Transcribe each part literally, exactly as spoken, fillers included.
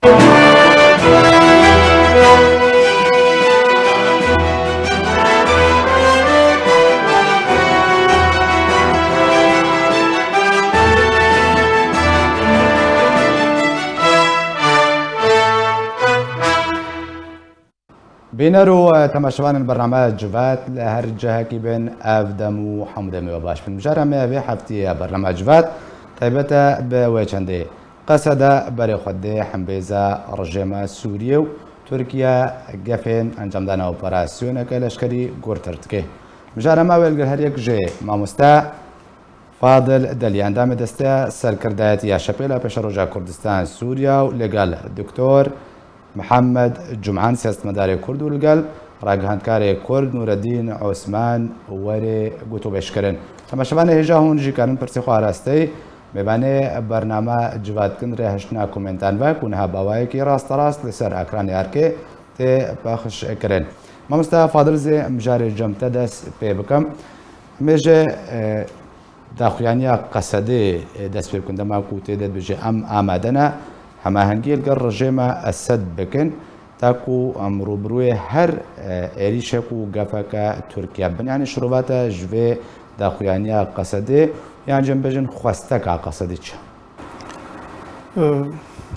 Bîner û, e, temaşevanên bername Civat li her cihekî bin, ev dem û hemû demê we baş bin. Mijara me vê heftiyê ya bername Civat taybet e bi wê çendê. Qesede berê xwe dê hembêza rejêma Sûriyê û Tirkiye gefên encamdana operasyoneke leşkerî gurtir dike. Mijara me wê li gel her yek jê mamoste Fadil Delî, endamê Desteya Serkirdayetî ya Şepêla Pêşeroja Kurdistan Sûriya û li gel Doktor Mihemed Cumhan, siyasetmedarê Kurd û li gel ragihandkarê Kurd Nûreddîn Osman werê gotûbêj kirin. Temaşevanê hêja hûn jî karin pirsê xwe arasteyî mêvanê bername Civat Kin rê hiştina komentan ve ku niha bi awayekî rasterast li ser ekranê erkê tê pexş kirin. Mamosta Fadil, zê mijarê cem te dest pê bikim. Em ê ji, e, daxuyaniya Qesedê, e, dest pê bikin. Dema ku tê de dibêje, em amade ne hemahengiyê li gel rejêma Esed bikin, ta ku em rûbirûyê her, e, êrîşek û gefeke Tirkiye bin. Yanî şirove te ji vê daxuyaniya Qesedê, yan jî em bêjin xwesteka Qesedê çi?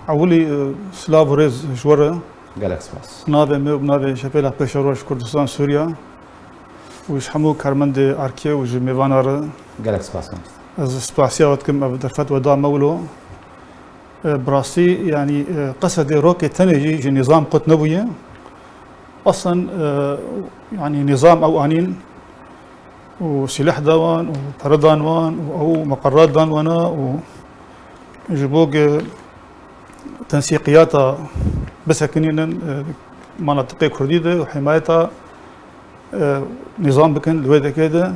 Ewilî, e, silav û rêz ji we re. Gelek spas. Navê me û navê Şepêla Pêşeroj Kurdistan Sûriya û ji hemû karmendê erkê û ji mêvana re. Gelek spas, mamoste. Ez spasiya we dikim, ev derfet we da me wilo. E, bi rastî, yanî, e, Qesedê rokê tenê jî ji nîzam qut nebûye. Aslen, e, yanî nîzam ew anîn û sîleh da wan û pere dan wan û ew meqerat dan wana û ji bo ge tensîqiyata bisekinînin, e, manatiqê kurdî de û himayeta, e, nîzam bikin li wê dekê de.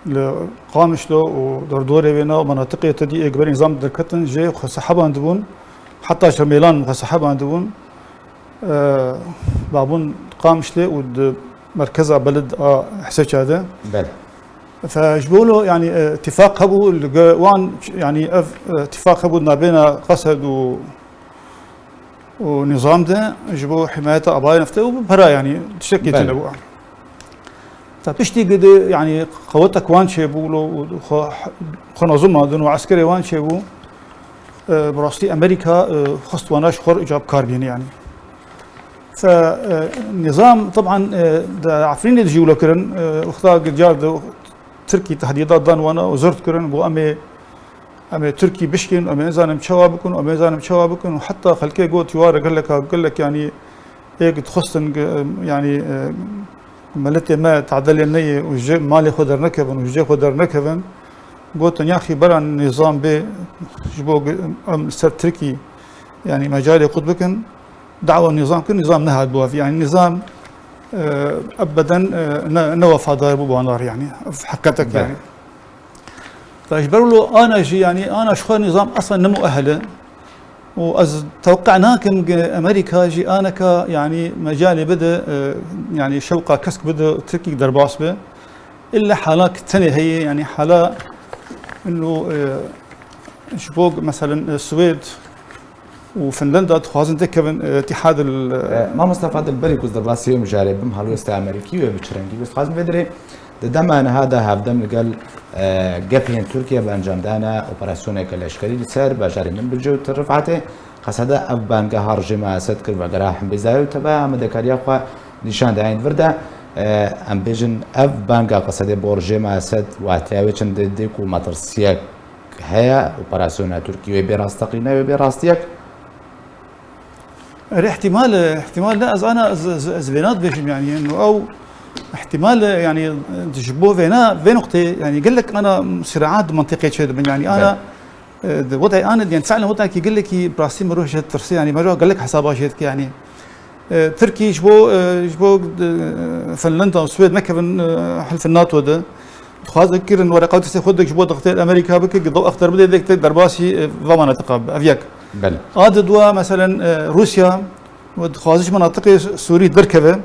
Li Qamişlo û dordorê wê na manatiqê te dî ê giberî nîzam derketin jê xwe sehebandibûn, heta ji mêlan xwe sehebandibûn, e, dabûn Qamişlê û di merkeza beled a Hseça de. Belê. Fe ji bo lo, yanî, e, tifaq hebû li ge-, wan, yanî ev, e, tifaq hebû nabêna Qesed û û nîzam de ji bo himayeta abayê nefte û bi pera, yanî tiştekî Belê. tune bû. Ta piştî gidi, yanî qewetek wan çêbû lo û xwe, xwe nazû mandin û eskerê wan çêbû. E, bi rastî Amerîka, e, xwest wana ji xwe re îca bi kar bîne, yanî. Fe, e, nîzam, teban, e, di Efrînê de jî wilo kirin, e, wexta gidyar de Tirkî tehdîdat dan wana û zort kirin, got, em ê Em ê Tirkî bişkîn, em ê nizanim çawa bikin, em ê nizanim çawa bikin û heta xelkê got, ware geleka, gelek, yanî, êk dixwestin, ge-, yanî, e, miletê me tedelê neyê û ji malê xwe dernekevin û ji cê xwe dernekevin. Gotin, yaxî bera nîzam bê ji bo ge-, em li ser Tirkî, yanî, mecalê qut bikin. Dawa nîzam kir, nîzam nehat bo ev. Yanî, nîzam, e, ebeden, e, ne, ne wefadar bû banar, yanî. Ev heqetek, Belê. yanî. Te ji ber wilo ana jî, yanî ana ji xwe nîzam eslen nemuehil e. Û ez tewqe nakim ki Amerîka jî aneka, yanî mecalê bide, e, yanî şewqa kesk bide, Tirkî derbas be. Îlle halak tenê heye, yanî hala ino, e, ji bo, meselen, e, Swêd, û Finlanda dixwazin tekevin, e, Îtîhad el, e, E, Mamosta Fadil, berî ku ez derbasî wê mijarê bim, helwesta Amerîkî wê bi çi rengî bî? Ez dixwazim vê dirê di dema niha de hevdem li gel, e, gefên Tirkiye bi encamdana operasyoneke leşkerî li ser bajarê Minbicê û Tirrifetê, Qesede ev banga rejêma Esed kir vegera hembêzayê û teva amadekariya xwe nîşan da. Yên vir de, e, em bêjin ev banga Qesedê bo rejêma Esed wateya wê çi dê ku metirsiyek heye, operasyona Tirkî wê bê rasteqîne, wê bê rastiyek? Erê, ihtimal, ihtimal ne, ez ana, ez, ez, ez vêna dibêjim, yanî, eno ew ihtimal, yanî, ji bo vêna, vê nuqtê, yanî, gelek ana siraat di mentiqê çê dibin, yanî, ana, Belê. e, di wedê ana, yanî, fiilen wedekî gelekî bi rastî mirov jê ditirse, yanî, mirov gelek hesaba jê dike, yanî. E, Tirkî ji bo, e, ji bo, e, Finlanda û Swêd nekevin, e, hilfê NATO de. Dixwazin kirin wereqa destê xwe dik ji bo dixtê Amerîka bike, ki do exter bide dek tek derbasî, e, va manatiqa be. Ev yek. Belê. A di dua, meselen, e, Rûsya, we dixwaze ji manatiqê Sûrî derkeve.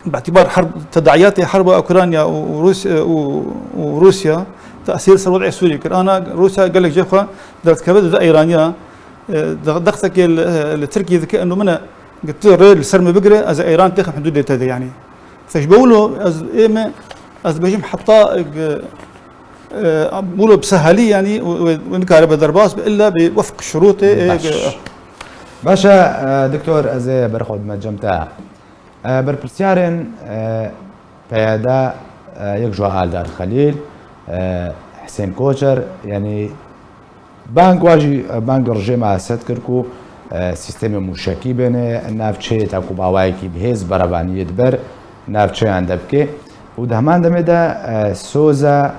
Bi îtibar herb, tedaiyatê herba Ukrayna û, û Rûs-, e, û, û Rûsya tesîr ser wedê Sûrî kir. Ana Rûsya gelek jê xwe derdikeve dide Îraniya. E, de-, dextekê li, li Tirkiyê dike, eno min e, tu rê li ser min bigire, ez ê Îran têxim hidûdê te de, yanî. Fe ji bo wilo ez ê me, ez dibêjim heta, e, e, wilo bi sehelî, yanî, wê, wê, wê nikare be derbas be, illa bi wefq şurûtê, e, Baş. Baş e, e, doktor, ez ê ber xwe dime cem te. E, berpirsiyarên, e, P Y D, e, yek ji Aldar Xelîl, e, Husên Koçer, yanî, Bang wa jî, bang rejîma Esed kir ku, e, sîstemê mûşekî bêne navçeyê, ta ku bi awayekî bihêz berevaniyê di ber navçeyan de bike û di heman demê de, e, soza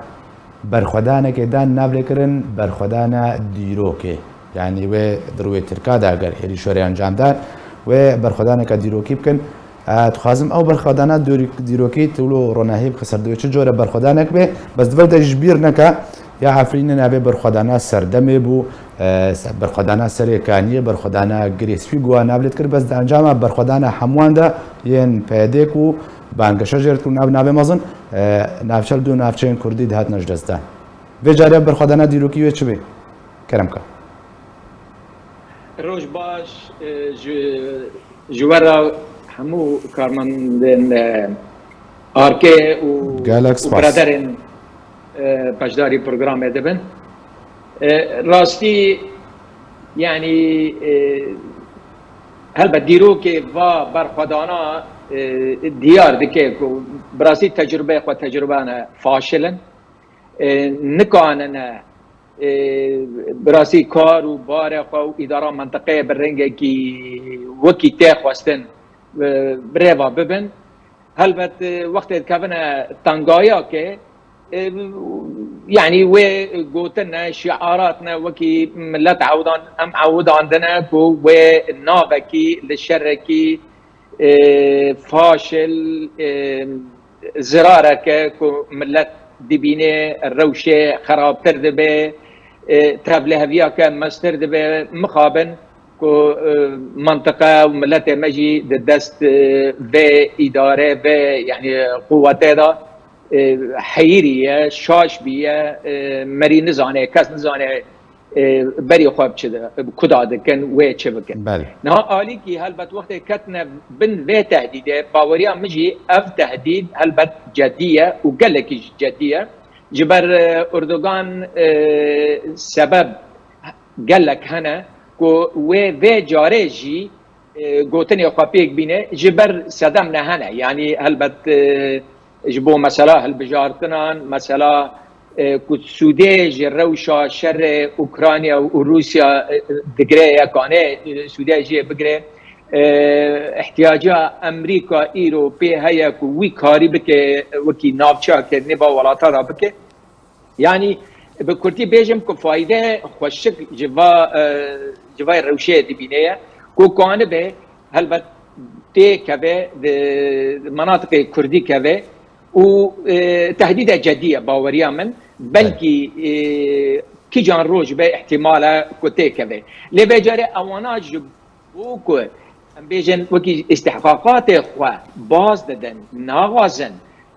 berxwedanekê dan navlêkirin berxwedana dîrokê. Yanî wê di rûyê Tirka de eger êrîş were encamdan, wê berxwedaneke dîrokî bikin. E, dixwazim ew berxwedana dûrî-, dîrokî tu wilo ronahî bike ser dû çi cure berxwedanek be, bes di vir de ji bîr neke, ya Efrînê navê berxwedana serdemê bû, e, se-, berxwedana serê kaniyê, berxwedana girê spî guha nav lê dikir, bes di encama berxwedana hemûan de yên P Y D ku bangeşe jê re dikir nav navê mezin, e, navçe li dû navçeyên kurdî dihatin ji dest dan. Vê carê berxwedana dîrokî wê çi be? Kerem ke. Roj baş, e, ji, ji we re hemû karmendên, e, Arke û, Gelek û spas. Biraderên, e, beşdarî programê dibin. E, rastî, yanî, e, helbet dîrokê va berxwedana, e, diyar dike ku bi rastî tecrûbeyê xwe tecrûbeyane faşil in. E, nikanine e, bi rastî kar û barê xwe û îdara mentiqeyê bi rengekî wekî tê xwestin, e, bi rêva bibin. Helbet, e, wextê dikevine tengayakê, e, yanî wê gotin ne, şiarat ne, wekî millet ewdan, em ewidandine ku wê navekî li şerekî e, faşil, e, zirareke ku millet dibîne rewşê xerabtir dibe, e, tevliheviyake mestir dibe, mixabin ku, e, mentiqe û milletê me jî di dest, e, vê îdare, vê, yanî, quwetê de, e, heyirî ye, şaş bîye, e, merî nizane, kes nizane, e, berî xwe bi çi de, bi kuda dikin, wê çi bikin. Belê. Niha alîkî helbet wextê ketine bin vê tehdîdê, baweriya min jî ev tehdîd helbet cedî ye û gelekî jî cedî ye. Ji ber, e, Erdogan, e, sebeb gelek hene ku wê vê carê jî e, gotinê xwe pêk bîne, ji ber sedem ne hene. Yanî helbet, e, ji bo mesela hilbijartinan, mesela, e, ku sûdê ji rewşa şerê Ukrayna û Rûsya, e, digire, ya kanê, e, sûdê jê bigire. E, ihtiyaca Amerîka îro pê heye ku wî karî bike, wekî navçeyeke nêva welata de bike. Yanî, bi kurtî bêjim ku fayde xweşik ji va, e, ji vay rewşê dibîne ye, ku kanibe helbet tê keve, di menatiqê kurdî keve û, e, tehdîde cedî ye baweriya min. Belkî, e, kîjan roj be îhtimal e ku tê keve. Lê vê carê ewana ji Bo ku em bêjin wekî îstihqaqatê xwe baz didin, naxwazin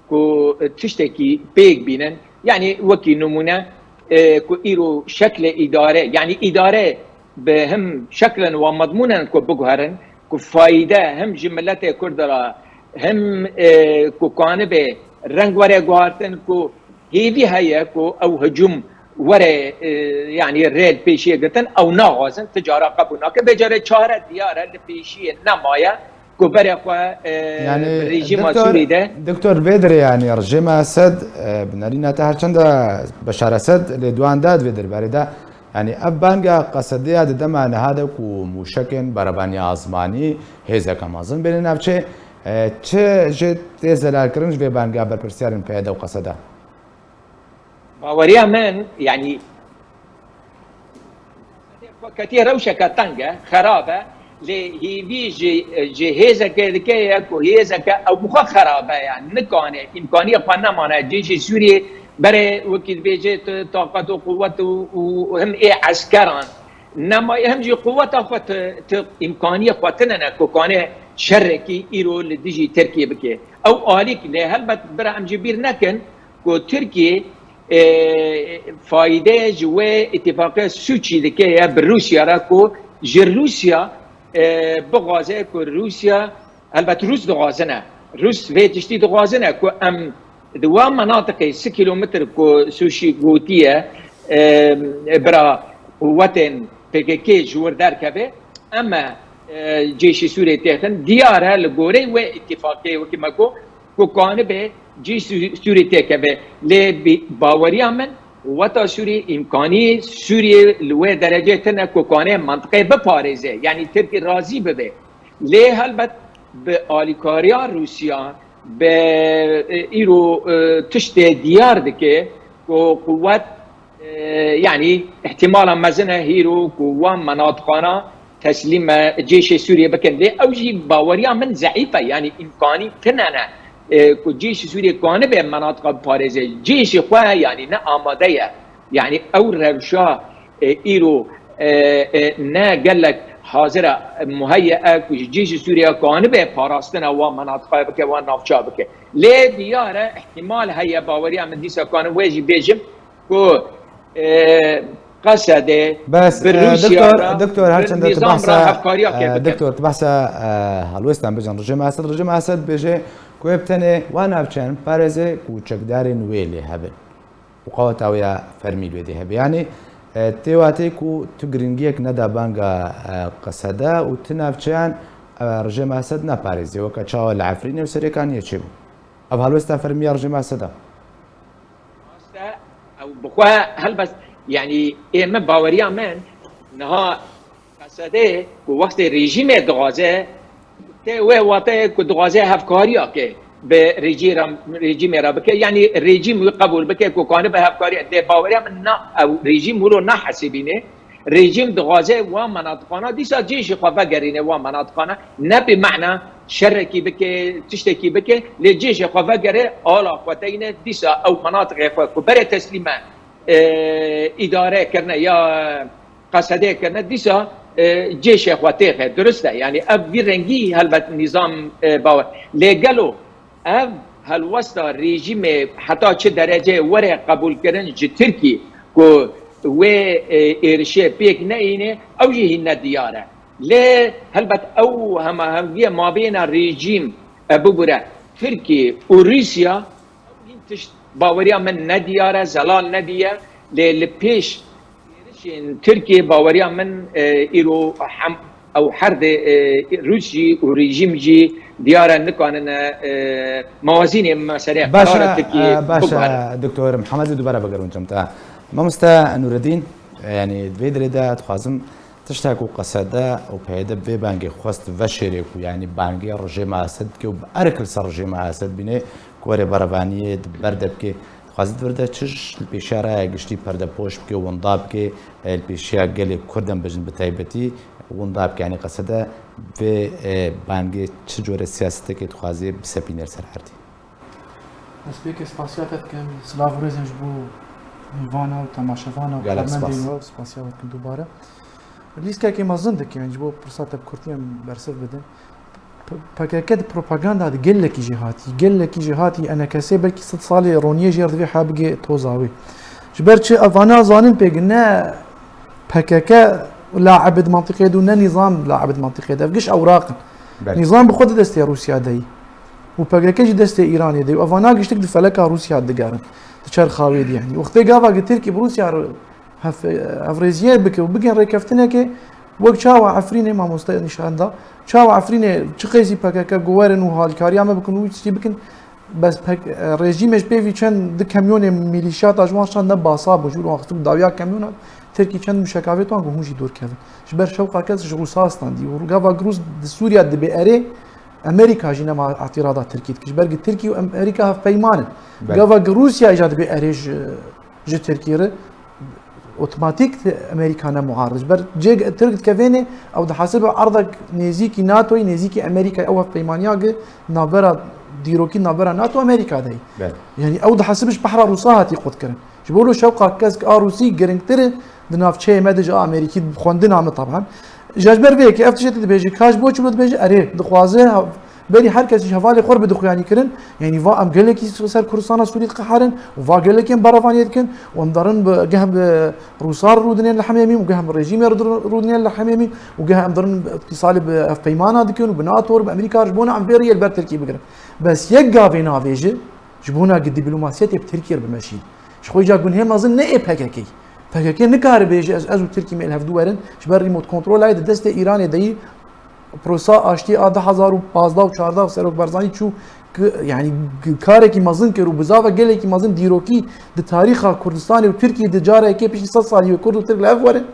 ku tiştekî pêk bînin, yanî wekî nimûne, e, ku îro şeklê îdare, yanî îdare bi him şeklin wa medmûnin ku biguherin, ku fayde him ji miletê Kurd re, him, e, ku kanibe reng were guhartin, ku hêvî heye ku ew hicûm were, e, yanî rê li pêşiyê girtin, ew naxwazin, ti cara qebûl nake. Vê carê çare diyar e, li pêşiyê nemaye ku berê xwe, e, Yanî, bi rejîma doktor, Sûrî de. Doktor, vê dirê, yanî rejîma Esed, e, bi nerîna te her çend e Beşar Esed lê duan da di vê derbarê de, yanî ev banga Qesedê ya di dema niha de ku mûşekên berebaniya azmanî hêzeke mezin bêne navçê, e, çi jê tê zelalkirin ji vê banga berpirsiyarên P Y D û Qeseda? Baweriya min, yanî, ketiye rewşeke teng e, xerab e, lê hêvî ji, ji hêzeke dike ye ku hêzeke ew bi xwe xerab e, yanî nikane, îmkaniyê xwe nemane, cihê Sûriyê berê wekî dibêje tu taqet û quwet û, û him ê eskeran nemaye, him jî quweta xwe tu, tu îmkaniyê xwe tine ne ku kane şerekî îro li dijî Tirkiyê bike. Ew alîk lê helbet bira em ji bîr nekin, ku Tirkiye, e, fayde ji wê îtîfaqê sûcî dike ya bi Rûsya re ku ji Rûsya, e, bixwaze ku Rûsya, helbet Rûs dixwazine, Rûs vê tiştî dixwazine ku em di wa menatiqê sî kilometr ku sûcî gotiye, e, bira quwetên P K K ji wir derkeve, em e, cêşê Sûriyê têxin. Diyar e li goreyê wê îtîfaqê wekî me got, ku kanibe cî Sû-, Sûrî têkeve. Lê bi baweriya min, weta Sûrî îmkanî Sûriyê li wê derecê tune ku kane mentiqê biparêze. Yanî Tirkî razî bibe. Lê helbet bi alîkariya Rûsya, bi, e, îro, e, tiştê diyar dike ku quwet Ee, yanî, îhtimala mezin e hîro ku wan menatiqana teslîme cêşê Sûriyê bikin. Lê ew jî baweriya min zeîf e, yanî îmkanî tine ne, ee, ku cêşê Sûriyê kanibe menatiqa biparêze. Cêşê xwe, yanî ne amade ye. Yanî ew rewşa, ee, îro, ee, ee, ne gelek hazir e, muheyye e ku ji cêşê Sûriyê kanibe parastina wan menatiqa bike, wan navça bike. Lê diyar e, îhtimal heye, baweriya min dîsa kanim wê jî bêjim, ku, e, Qesedê Bes, bi e, Rûsya doktor, re, doktor, bi her çende tu nîzam behsa, re hevkariya e, kê bikin. Doktor, tu behsa, e, helwêstan bikin. Rejîma Esed, rejîma Esed dibêje ku wê bi tenê wa navçeyan parêze ku çekdarên wê lê hebin. Û qeweta wê ya fermî li wê dê hebe. Yanî, e, tê watê ku tu giringiyek neda banga, e, Qesede û tu navçeyan, e, rejîma Esed naparêze. Weke çawa li Efrînê û Serêkaniyê çêbû. Ev helwêsta fermî ya rejîma Esed e. Rast e, ew bi xwe helbest, yanî ê min baweriya min niha Qesedê ku wextê rejîmê dixwaze, tê wê wateyê ku dixwaze hevkariya ke bi rejî-, rejîmê re bike, yanî rejîm wî qebûl bike ku kanibe hevkariya. Dê baweriya min na, ew rejîm wilo nahesibîne. Rejîm dixwaze wan menatiqana dîsa cêşê xwe vegerîne wan menatiqana, ne bi mehna şerekî bike, tiştekî bike, lê cêşê xwe vegere, ala xwe deyne, dîsa ew menatiqê xwe ku berê teslîme, e, îdare kirine ya Qesedê kirine, dîsa, e, cêşê xwe têxe. Dirust e, yanî ev vî rengî helbet nîzam, e, bawer. Lê gelo Ev helwesta rejîmê heta çi dereceyê were qebûlkirin ji Tirkî ku wê, e, êrişê pêk neîne, ew jî hîn ne diyar e. Lê helbet ew hemahengiyê mabêna rejîm, e, bibûre Tirkî û Rûsya, ew hîn tişt baweriya min ne diyar e, zelal nediye. Lê li pêş êrişên Tirkiyê baweriya min, e, îro hem ew her dê, e, Rûs jî û rejîm jî diyar e, nikanine, e, mewazînê meseleyê Baş e, qerara Tirkiyê e, baş e, biguherin. Doktor Mihemed, ez dubare vegerim cem te. Mamoste Nûreddîn, e, yanî vê dirê de dixwazim tiştek ku Qesede û P Y D bi vê bangê xwest veşêrê ku, yanî bangê rejîma Esed bike û bi erk li ser rejîma Esed bîne ku were berevaniyê di ber de bike. Dixwaze di vir de çi ji li pêşiya raya giştî perdepoş bike û winda bike, e, li pêşiya gelê Kurd em bêjin bi taybetî winda bike. Yanî Qesede vê, e, bangê çi cure siyasetekê dixwaze bisepîne li ser erdê? Ez pêkê spasiya te dikim, silav û rêzên ji bo mîvana û temaşevana û Gelek karmendên spas. we û spasiya we dikim dubare. Lîstekê mezin dike, yanî ji bo pirsa te bi kurtî em bersiv bidin. P-, P K K di propaganda de gelekî jêhatî, gelekî jêhatî, enekesê belkî sed salê roniyê jê re divê hebigê toza wê. Ji ber çi evana zanin pêk ne P K K laib di mentiqê de û ne nîzam laib di mentiqê de. Ev giş ewraq in. Belê. Nîzam bi xwe di destê Rûsya de yî. Û P K K jî destê Îranê de yî. Û evana giştik di feleka Rûsya digerin. Di çerxa wê de yanî. Wextê gava ki Tirkî bi Rûsya re hev-, hevrêziyê bike û bigên rêkeftinekê, wek çawa Efrînê mamoste nîşan da, çawa Efrînê çi qeysî P K K guwerin û halkariya me bikin û tiştî bikin, bes P K K, rejîmê ji pêvî çend di kamyonê mîlîşyata ji wan şand ne basa bû, ji wan xistin dawiya kamyona, Tirkî çend mûşeka vê wan ku hûn jî dûr kevin. Ji ber şewqa kes ji Rûsa standî û gava Rûs di Sûriya dibe erê, Amerîka jî nema îtîrada Tirkî dike. Ji ber ki Tirkî û Amerîka hevpeyman in. Belê. Gava ki Rûsya jî dibe erê ji ji Tirkiyê re otomatîk Amerîka ne muarid. Ji ber cê Tirk dikevêne, ew dihesibe erdek nêzîkî NATOyî, nêzîkî Amerîkayê, ew hevpeymaniya gi navbera dîrokî navbera NATO Amerîka de ye. Belê. Yanî ew dihesibe ji behra Rûsa hatî qutkirin. Ji bo lo şewqa kesk a Rûsî giringtir e di navçeyê me de ji a Amerîkî, bi xwendina me taban. Ji, ji ber vê yekê ev tiştê dibêje, ka ji bo çi dibêje, erê, dixwaze Berî her kes ji hevalê xwe re bi dixuyanî kirin, yanî va em gelekî ser Kurdistana Sûrî diqeherin û va gelekî em berevaniyê dikin û em derin bi geh bi Rûsar rûdinên li hemê mî û geh bi rejîmê re rûdinên li hemê mî û geh em derin îtîsalê bi ev peymana dikin û bi NATO re, bi Amerîka re, ji bona em vê riyê li ber Tirkiyê bigirin. Bes yek gavê navê jî, ji bona ku dîplomasiyetê bi Tirkiyê re bimeşîn. Ji xwe îca gunhê mezin ne ê P K K. P K K nikare bêje ez, ez û Tirkî me li hevdû werin, ji ber remote control ê di destê Îranê de yî, prosa aştiyê a du hezar û pazdeh û çardeh serok Barzanî çû ki, yanî ki karekî mezin kir û bizava gelekî mezin dîrokî di tarîxa Kurdistanê û Tirkiyê di cara yekê piştî sed salî wê Kurd û Tirk li hev werin.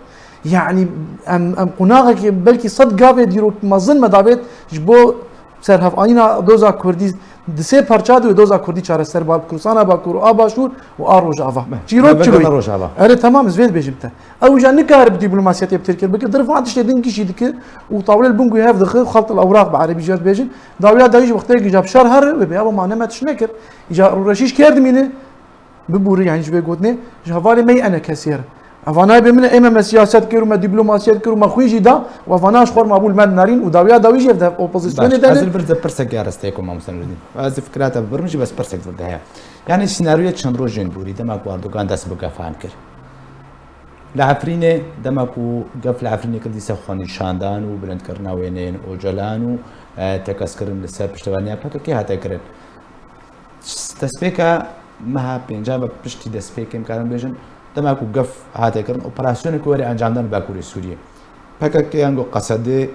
Yanî em, em qonaxekê belkî sed gavê dîrok mezin me davêt ji bo serhevanîna doza Kurdî di sê parça de wê doza Kurdî çareser ba, Kurdistana Bakur û a Başûr û a Rojava. Çîrok çiroyî. Rojava. Erê, temam, ez vê dibêjim te. Ew îja nikare bi dîplomasiyetê bi Tirkiyê bike, dirvan tiştê din gişî dike û tawlê li bin guhê hev dixe, xelt el ewraq bi erebî jê re dibêjin. Dawiya dawî ji wextê ku îja bi şer here, wê bê ewa ma ne me tişt nekir. Îja rûreşî ji kê re dimîne? Bibûri, yanî ji vê gotinê, ji hevalê me yê E N K S'ê re. Eva nayê bê min e, ê me, me siyaset kir û me dîplomasiyet kir û me xwîn jî da û evana ji xwe re mabûl me dinarîn û dawiya dawî jî ev de opozisyonê de ne. Ez li vir de pirsek ya resteyê ku mamoste Nûreddîn. Ez fikrata bi birim jî bes pirsek vir de heye. Yanî senaryoya çend rojên borî dema ku Erdogan dest bi gefan kir. Li Efrînê, dema ku gef li Efrînê kir, dîsa xwenîşandan û bilindkirina wêneyên Ocalan û, e, tekez kirin li ser piştevaniya P K K hate kirin. Destpêka meha pênca ve piştî destpêkê, em karin bêjin, dema ku gef hate kirin, operasyonê ku were encamdan li Bakurê Sûriyê. P K K yan ku Qesedê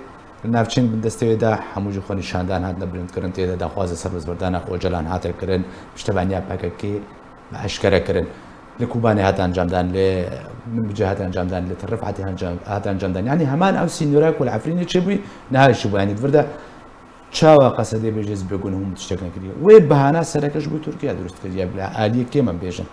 li navçeyên bindestê wê de hemû jî xwenîşandan hatine bilindkirin, tê de daxwaza serbestberdana Ocalan hate kirin, piştevaniya P K K bi eşkere kirin. Li Kobanê hate encamdan, li Minbicê hate encamdan, li Til Rifetê hate encam-, hate encamdan. Yanî heman ew sînora ku li Efrînê çêbûyî, niha jî çêbû. Yanî di vir de çawa Qesedê bêje ez bêgun hûn tiştek nekiriye? Wê bahana sereke ji bo Tirkiye dirust kiriye, bila aliyê kêm em bêjin.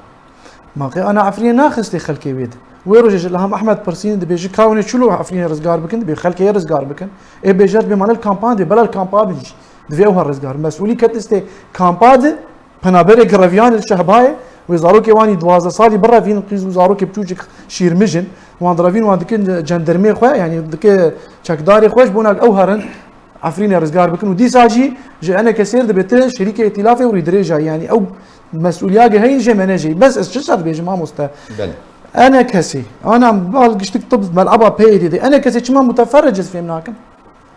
Ma qey ana Efrînê naxistê xelkê wê de. Wê rojê ji Ilham Ehmed pirsîn dibêje, ka hûn ê çilo Efrînê rizgar bikin, dibê xelkê yê rizgar bikin. Ê bêje dibê mane li kampan dibê, bela li kampa bin jî. Divê ew her rizgar. Mesûlî ket destê kampa de, penaberê gireviyan li Şehbayê, wê zarokê wanî duwazdeh salî birevîn, qîz û zarokê biçûçik şîrmij in. Wan direvîn, wan dikin cendermê xwe, yanî dike çekdarê xwe ji bona ew herin Efrînê rizgar bikin û dîsa jî ji E N K S'ê re dibê ti şerîkê îtîlafê û rîdirêja, yanî ew mesûliya ge heyî jê me ne jê. Bes ez çi ser dibêjim mamoste? Belê. E N K S, ana bal giştik tib mel'eba P Y D de. E N K S çima muteferric ez fêm nakim?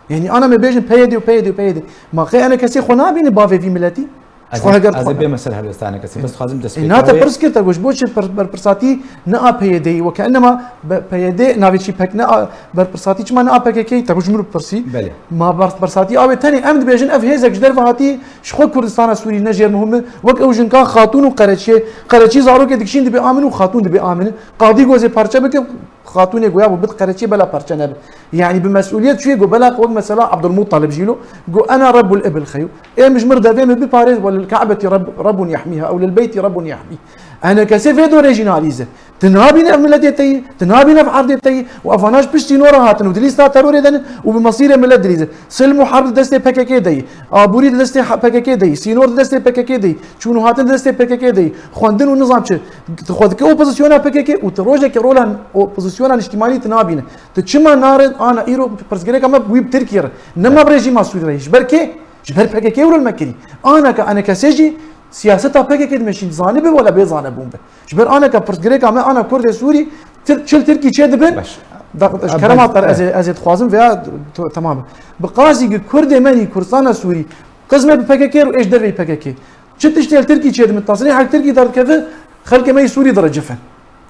Yanî ana me bêjin P Y D û P Y D û P Y D. Ma qey E N K S xwe nabîne bavê vî miletî? Ji xwe heger Ez ê xwe bême ser helwesta E N K S, bes dixwazim dest pê E, na te pirs kir, te got, ji bo çi per-, berpirsatî ne a P Y D'yî, weke enema be-, P Y D navê çî pek ne a, berpirsatî çima ne a P K K'yî, te got ji min re pirsî. Belê. Ma ber-, berpirsatî a wê tenê em dibêjin, ev hêzek ji derve hatî, ji xwe Kurdistana Sûrî ne jêr muhim e, wek ew jinkan xatûn û qereçiyê, qereçî zarokê dikişîn dibê a min û xatûn dibê a min. Qadî gozê parçe bike, xatûnê goya bû bit qereçiyê bela parçe nebe. Yanî bi mesûliyet çûye go bela wek mesela Abdulmuttalib jî lo, go ena Rebbul Ibil xeyo. Ê min ji mir devê min biparêz, we lil Ka'beti Reb-, Rebbun yahmiha, ew lil Beyti Rebbun yahmi. E N K S vê dorê jî nalîze. Tu nabîne ev miletê te yî, tu nabîne ev erdê te yî, û evana ji pişt sînora hatin û di lîsta terorê de ne û bi mesîrê milet dilîze. Silm û herb di destê P K K de yî, aborî di destê ha-, P K K de yî, sînor di destê P K K de yî, çûn û hatin di destê P K K de yî, xwendin û nizam çi. Tu xwe dike opozisyona P K K û tu rojekê rola opozisyona niştimanî tu nabîne. Tu çima nare ana îro pirsgirêka me wî bi Tirkiyê re? Ne me bi rejîma Sûrî re. Ji ber kê? Ji ber P K K wilo me kirî. Ana ka E N K S jî siyaseta P K K dimeşîn, zanibe wala bê zanebûn be. Ji ber ana ka pirsgirêka me ana Kurdê Sûrî, Tir-, çil Tirkî çê dibin. Baş. Da, ji Ab-, kerema tar ez ê, ez ê dixwazim veya to-, temam e. Bi qasî ki Kurdê me yî Kurdistana Sûrî, qismê bi P K K re û ê ji derveyî P K K. Çi tiştê li Tirkî çêdibin, tasrîhek Tirkî derdikeve, xelkê me yî Sûrî diricifin.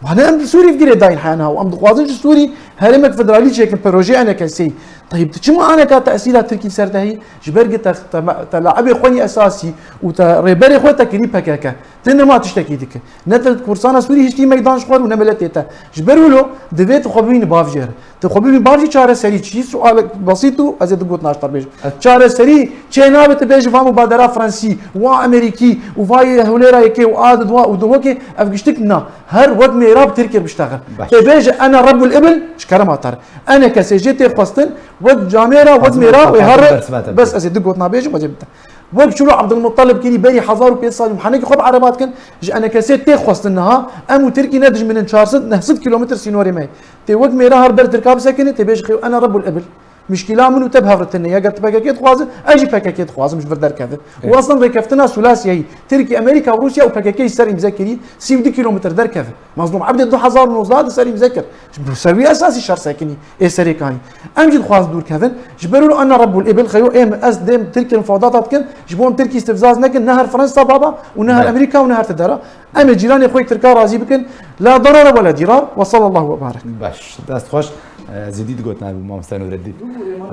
Ma ne em li Sûrî girê dayîn heyana û em dixwazin ji Sûrî herêmek federalî çêkin, proje E N K S'ê. Teyib, tu çima aneka tesîra Tirkî ser te heyî? Ji ber gi te, te, te laibê xwe yî esasî û te rêberê xwe te kirî P K K. Ti nema tiştekî dike. Ne te Kurdistana Sûrî hiştî meydan ji xwe re û ne miletê te. Ji ber wilo divê tu xwe bibînî bavjê re. Tu xwe bibî bavjî çareserî çi? Sualek besît û ez ê du gotina ji te re bêjim. Evet. Çareserî çê nabe tu bêjî va mubadera Fransî, wa Amerîkî û va yê Hewlêra Yekê û a di dua û di wekê ev giştik na. Her wek mêra bi Tirkiyê biştexil. Baş. Tu bêjî ena Rebbul Ibil ji kerema te re. E N K S jê tê xwestin wek camêra, wek mêra wê her re. Bes ez ê du gotina bêjim, ez ê bite. Wek çilo Abdulmuttalib kirî berî hezar û pênc sed salî mihenekî xwe bi ereba dikin, ji E N K S'ê tê xwestin niha, em û Tirkî ne dijmin in, çar sed neh sed kîlometr sînorê me ye. Tê wek mêra her ber Tirka bisekine, tê bêjî xeyo ena Rebbul Ibil. Muşkila min û te bi hev re tune ye. Eger tu P K K dixwaze, ez jî P K K dixwazim ji vir derkeve. Û Evet. aslan rêkeftina Sulasyayî, Tirkiye, Amerîka û Rûsya û P K K jî ser îmze kirî, sî û du kîlometre derkeve. Mazlûm Ebdî du hezar û nozdeh de ser îmze kir. Ji bo ser wî esasî şer sekinî, ê Serêkanî. Em jî dixwazin dûr kevin. Ji ber wilo ana Rebbul Îbil xeyo êm ez dêm Tirkiye mufawedata dikin, ji bo em Tirkî îstifzaz nekin, ne her Fransa baba û ne her Belê. Amerîka û ne her tidera. Em ê cîranê xwe yê Tirka razî bikin. La darara we la dîrar. Ve sallallahu ve barek. Baş, dest xweş. E, zêdî digot navê mamoste Nureddîn.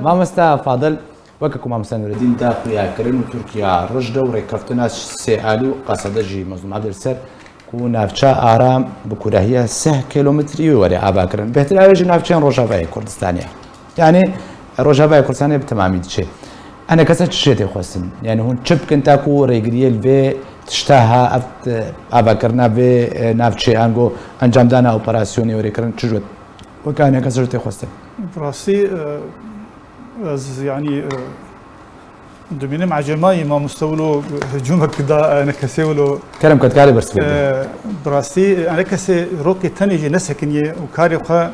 Mamoste Fadil, weke ku mamoste Nureddîn da xuyakirin û Tirkiya rij de û rêkeftina sê alî û qesede jî Mazlûm Ebdî li ser ku navça aram bi kurahiya sih kîlometrî wê were avakirin. Bêhtir ew ê ji navçeyên Rojavayê Kurdistanê. Yanî Rojavayê Kurdistanê bi temamî diçe. Enekese çi jê tê xwestin? Yanî hûn çi bikin ta ku rêgiriyê li vê tişta ha, ev, e, avakirina vê, e, navçeyê ango encamdana operasyonê were kirin çi jot? Weke enekese jê tê xwestin? Bi rastî, e, ez yanî, e, dimînim ecemayî mamoste wilo hicûmek da enekesê wilo. Kerem ket kare bersiv bide. E, bi rastî enekesê rokê tenê jî nesekiniye û karê xwe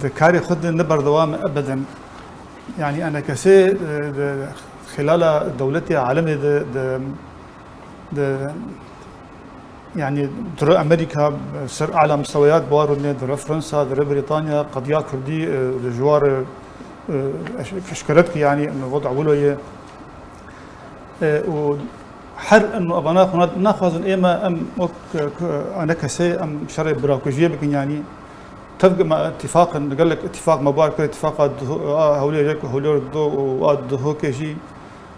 di karê xwe de ne berdewam e ebeden. Yanî enekesê, e, di xilala dewletê alemê de, de, de, yanî dire Amerîka ser ala misteweyat biwarine, dire Fransa, dire Brîtanya, qediya Kurdî, e, di ji war, e, eş-, eşkere dike, yanî weda wilo ye. E, û her eno evana xwe na-, naxwazin ême em wek, e, ku, enekesê em şerê birakujiyê bikin, yanî tevge me îtîfaq in, gelek îtîfaq me bar kir, îtîfaqa Duho-, a Hewlêrê ku Hewlêr du û a Duhokê jî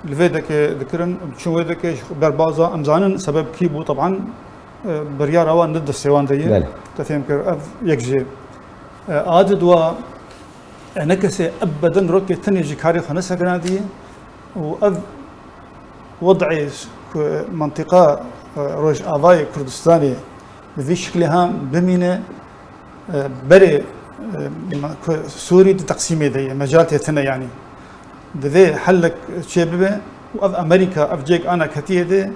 li vê dekê dikirin, çûn wê dekê ji berbaza, em zanin sebeb kî bû, teban, e, biryara wan ne destê wan de ye. Belê. Te fêm kir, ev yek jê. E, a di dua, e, enekesê ebeden rokê tenê ji karê xwe nesekinandiye û ev wed'ê ku mentiqa, e, Rojavayê Kurdistanê bi vî şiklê ha bimîne, e, berê, e, ma-, ku Sûrî di teqsîmê de ye, mecal tê tine yanî. Divê helek çê bibe û ev Amerîka, ev cêk ana ketiyê de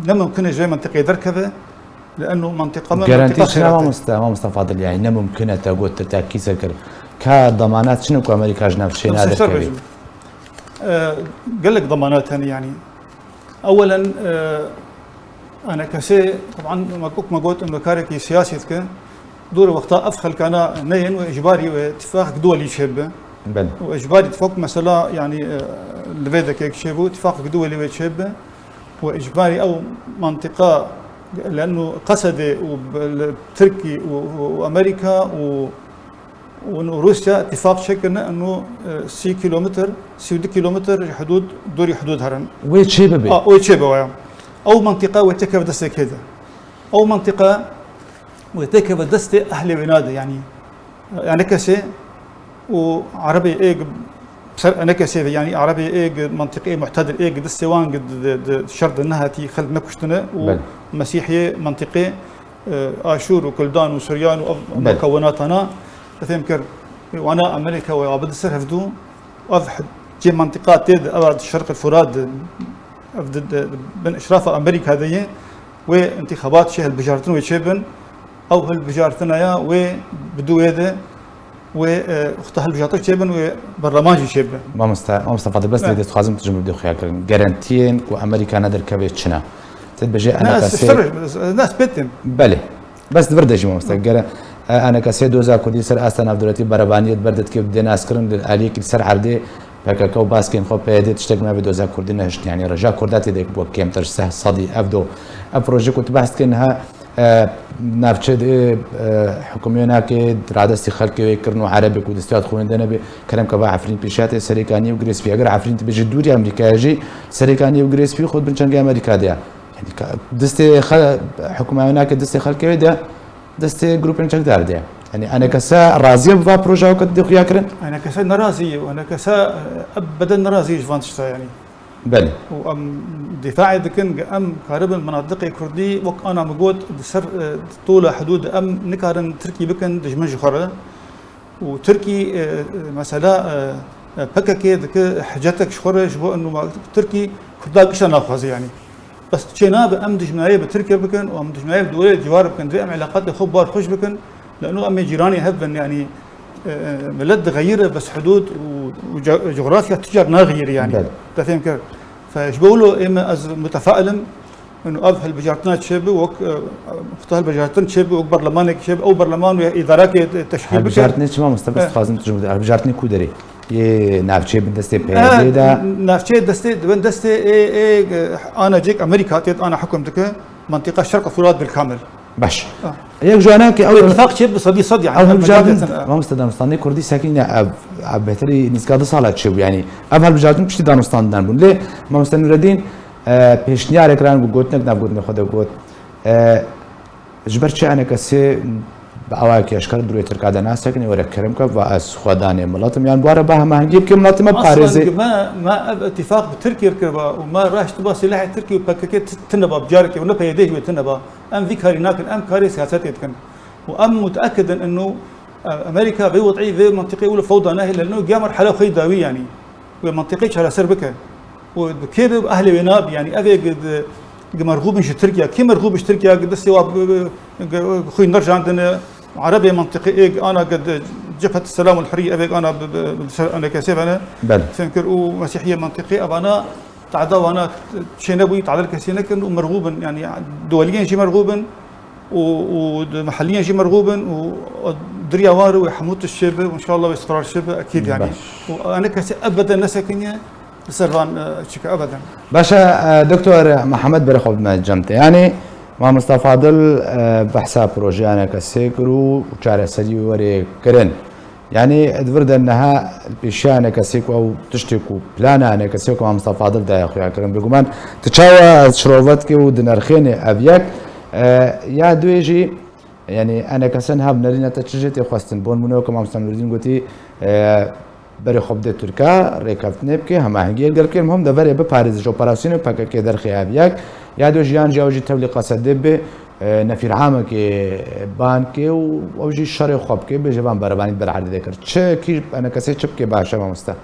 ne mumkin e ji vê mentiqê derkeve. Li eno mentiqa me Garantî mentiqa çi ne xêrate. Mamoste, mamoste Fadil, yanî ne mumkin e te got, te tekî ser kir. Ka demanet çi ne ku Amerîka ji navçeyê Em ser ser naderkevî? bêjin. E, gelek demanet hene yanî. Ewelen, e, enekesê, teban, me wek me got, em karekî siyasî dike. Dûr wexta ev xelkana neyên û ecbarî wê tifaqek duwelî çêbibe. Belê. Û ecbarî tifaq mesela, yanî, e, li vê dekek çêbû, tifaqek duwelî wê çêbibe. Û ecbarî ew mantiqa, leno Qesedê û b-, li Tirkî û, û, û Amerîka û, û, û Rûsya tifaq çêkirine, eno, e, sî kîlometr, sî û du kîlometr ji hidûd, dûrî hidûd herin. Wê çê bibe? A, wê çê bibe, ya. Ew mantiqa wê têkeve destê kê de. Ew mantiqa wê têkeve destê ehlê wêna de, yanî, e, enekesê û erebê ê ser enekesê ve, yanî erebê ê mentiqê muhtedil ê destê wan di, di, di şer de nehatî, xelk nekuştine û Belê. Mesîhiyê mentiqê, e, Aşûr û Kuldan û Suryan û ev Belê. Mukewwenatana, te fêm kir, wana Amerîka wê abide ser hevdû, ev cê mentiqa tê de, ev di Şerqê Furat de, ev di, di, di bin işrafa Amerîka de ye, wê întîxabat çê hilbijartin wê çêbin, ew hilbijartina ya wê bi dû wê de, wê, e, wexta hilbijartin çêbin, wê berleman jî çêbibe. Mamoste, mamoste Fadil, bes Ne. dê dixwazim tu ji min bidê xuya kirin. Garantiyên ku Amerîka ne derkeve çi ne? Te dibêje Ne, ez enekesê ser, ez, ne, ez pê têm. Belê. Bes di vir de jî mamoste. Gere, e, enekesê doza Kurdî ser asta navdewletî berevaniyê di ber de dikê dê naskirin li aliyekî ser erdê P K K û baskên xwe P Y D tiştek navê doza Kurdî nehiştin. Yanî reja Kurda tê de wek kêmtir seh sedî ev do. Ev proje ku tu behs dikin ha, e, navçe de, e, hikûmê nake radestî xelkê wê kirin û erebê ku destiyat xwe wênde nebe kerem ke va Efrîn pêşiya tê Serêkaniyê û Girêspî. Eger Efrîn tu bêjî dûrî Amerîkaya jî Serêkaniyê û Girêspî xwe bin çengê Amerîka de. Yanî ka destê xel-, hikûmê nake destê xelkê wê de, destê grûpên çekdar de. Yanî enekese razî ye bi va projeya ku dê xuya kirin? Enekese nerazî ye û enekese, e, ebeden nerazî ye ji van tişta yanî. Belê. Û em dîfaê dikin, em karibin menatiqê Kurdî, wek ana min got, di ser, e, tola hidûd em nikarin tirkî bikin dijmin ji xwe re. Û Tirkî, e, e, mesela, e, e, P K K dike hicetek ji xwe re ji bo eno ma-, Tirkî Kurda gişta naxwaze yanî. Bes çê nabe em dijminayê bi Tirkiye bikin û em dijminayê bi dewleyê ciwar bikin, divê em îlaqatê xwe bar xweş bikin. Li eno em ê cîranê hev bin, yanî e, e, millet dixeyire, bes hudûd û, û ce-, cografya tu car naxeyire yani. Belê. Te fêm kir. Fe ji bo wilo ême ez mutefail im, û ev hilbijartina çêbi wek, e, xwe hilbijartin çêbi wek berlemanek çêbi, ew berleman û îdarekê te-, teşkîl bike. Hilbijartinê çima, Mustafa, Eh. ez dixwazim tu ji min re, hilbijartinê ku derê? Yê navçeyê bin destê Eh, P Y D de? Navçeyê destê, bin destê ê, ê, e, ana cêk Amerîka têt ana hukm dike, mentiqa Şerq Furat bil kamil. Baş. Ah. Yek ji wana ki ew Û îtifaq çêt bi sedî sed yani. Ew hilbijartin, Elbette. Mamoste, danûstandinê Kurdî sekinî ev, ev bêhtirî nîzka du sala çêbû yani. Ev hilbijartin piştî danûstandinan bûn. Lê Mamoste Nureddîn, e, pêşniyarek kirin, got, gotinek nav gotinê xwe de got. E, ji ber çi enekesê bi awayekî eşkere di rûyê Tirka de nasekinê, were kerem ke, va ez xwedanê milet im. Yan were ba hemahengî bike, miletê me Aslan parêzê. Me, me ev îtifaq bi Tirkiyê kiriba û me reş diba silahê Tirkiyê û P K K ti-, tine ba, bi carekê û ne P Y D jî wê tine ba. Em vî karî nakin, em karê siyasetê dikin. Û em muteekid in inu, e, Amerîka vê wedî, vê mentiqê wilo fewda nehêle, inu giya merhela xwe dawî yanî. Wê mentiqê çareser bike. Û bi kê be, bi ehlê wê nabî, yanî ev ê gi-, gi-, gi merxûb in ji Tirkiye. Kê merxûb ji Tirkiye, gi destê wa bi, bi, gi, xwîn derjandine, Erebê mentiqê ê ana gi di Cebhet Selam û Hurriye, ev ê ana bi, bi, bi ser enekesê vene. Belê. Fêm kir û Mesîhiyê mentiqê evana Te'da wana çênebûyî, te'dil kesî nekirin û merxûb in. Yanî duweliyên jî merxûb in û, û di mehelliyên jî merxûb in û diriya wan re wê hemû tişt çêbe û înşallah wê istiqrar çêbe, ekîd yanî. Baş. Û enekesê ebeden nesekiniye li ser van, e, çike ebeden. Baş e, e, Doktor Mihemed, berê xwe bime cem te. Yanî Mamosta Fadil, e, behsa projeya enekesê kir û çareserî wê were kirin. Yanî di vir de niha pêşiya enekesê ku ew tiştê ku plana enekesê ku Mamosta Fadil daye xuya kirin. Bêguman tu çawa şirove dikî û dinirxînî ev yek, e, ya duyê jî, yanî enekese niha bi nerîna te çi jê tê xwestin? Bo nimûne weke Mamosta Nûreddîn gotî, e, berê xwe bide Tirka, rêkeftinê bike, hemahengiyê gel bike, him deverê biparêze ji operasyonê P K K derxê ev yek. Ya duyê jî yan jî ew jî tevlî qesedê be, e, nefîramekê ban ke û ew jî şerê xwe bike, bêje van berevanî ber erdê de kir. Çi kî enekesê çi bike baş e mamoste?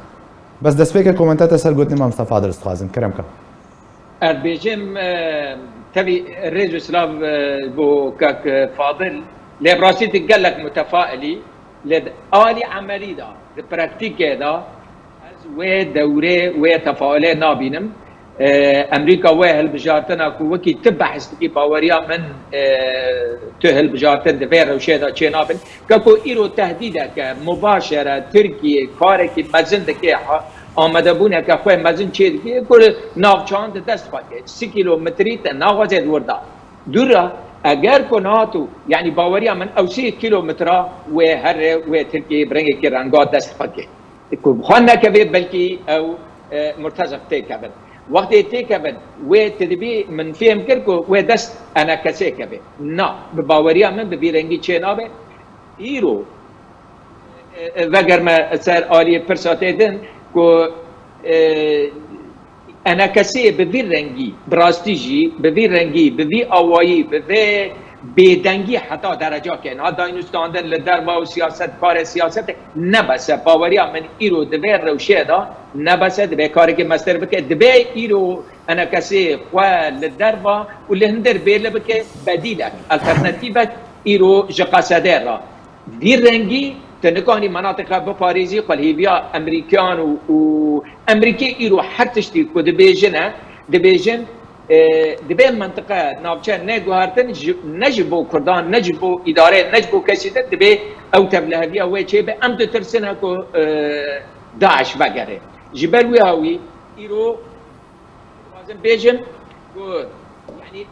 Bes destpêkê komenta te ser gotinê mamoste Fadil dixwazim, kerem ke. Ez dibêjim, e, tevî rêz û silav, e, bo kak Fadil. Lê bi rastî tu gelek mutefailî, lê di alî emelî de, di praktîkê de, ez wê dewrê, wê tefaulê nabînim. E, Amerîka wê hilbijartina ku wekî tu behs dikî, baweriya min, e, tu hilbijartin di vê rewşê de çênabin. Ke ku îro tehdîdeke mubaşere Tirkiye karekî mezin dike, ha, amadebûneke xwe mezin çê dike, ku li navçeyan di dest xwe dike. Sî kîlometrî te naxwaze di wir de. Dûr re, eger ku NATO, yanî baweriya min ew sî kîlometre wê here, wê Tirkiyeyê bi rengekî renga dest xwe dike. Ku bi xwe nekeve, belkî ew, e, murteziq têkevin. Wextê têkevin, wê tu dibî min fêm kir ku wê dest enekesê keve. Na, bi baweriya min bi vî rengî çê nabe. Îro, e, e, vegerme ser aliyê pirsa tê din ku, e, enekesê bi vî rengî, bi rastî jî, bi vî rengî, bi vî awayî, bi vê bêdengî heta derecakê niha dayî nûstandin li derva û siyaset, karê siyasetê ne bes e. Baweriya min îro di vê rewşê de ne bes e, divê karekî meztir bike, divê îro enekesê xwe li derva û li hundir bêle bike, bedîlek, alternatîvek îro ji qesedê re. Vî rengî tu nikanî menatiqa biparêzî, xwe li hêviya Emerîkiyan û, û Emerîkê îro her tiştî ku dibêjin e, dibêjin, e, divê mentiqe navçe neguhertin, ji, ne ji bo Kurdan, ne ji bo îdare, ne ji bo kesî din, divê ew tevliheviya wê çêbe. Em ditirsine ku, e, DAIŞ vegere. Ji ber wî hawî îro dixwazim bêjim ku, yanî,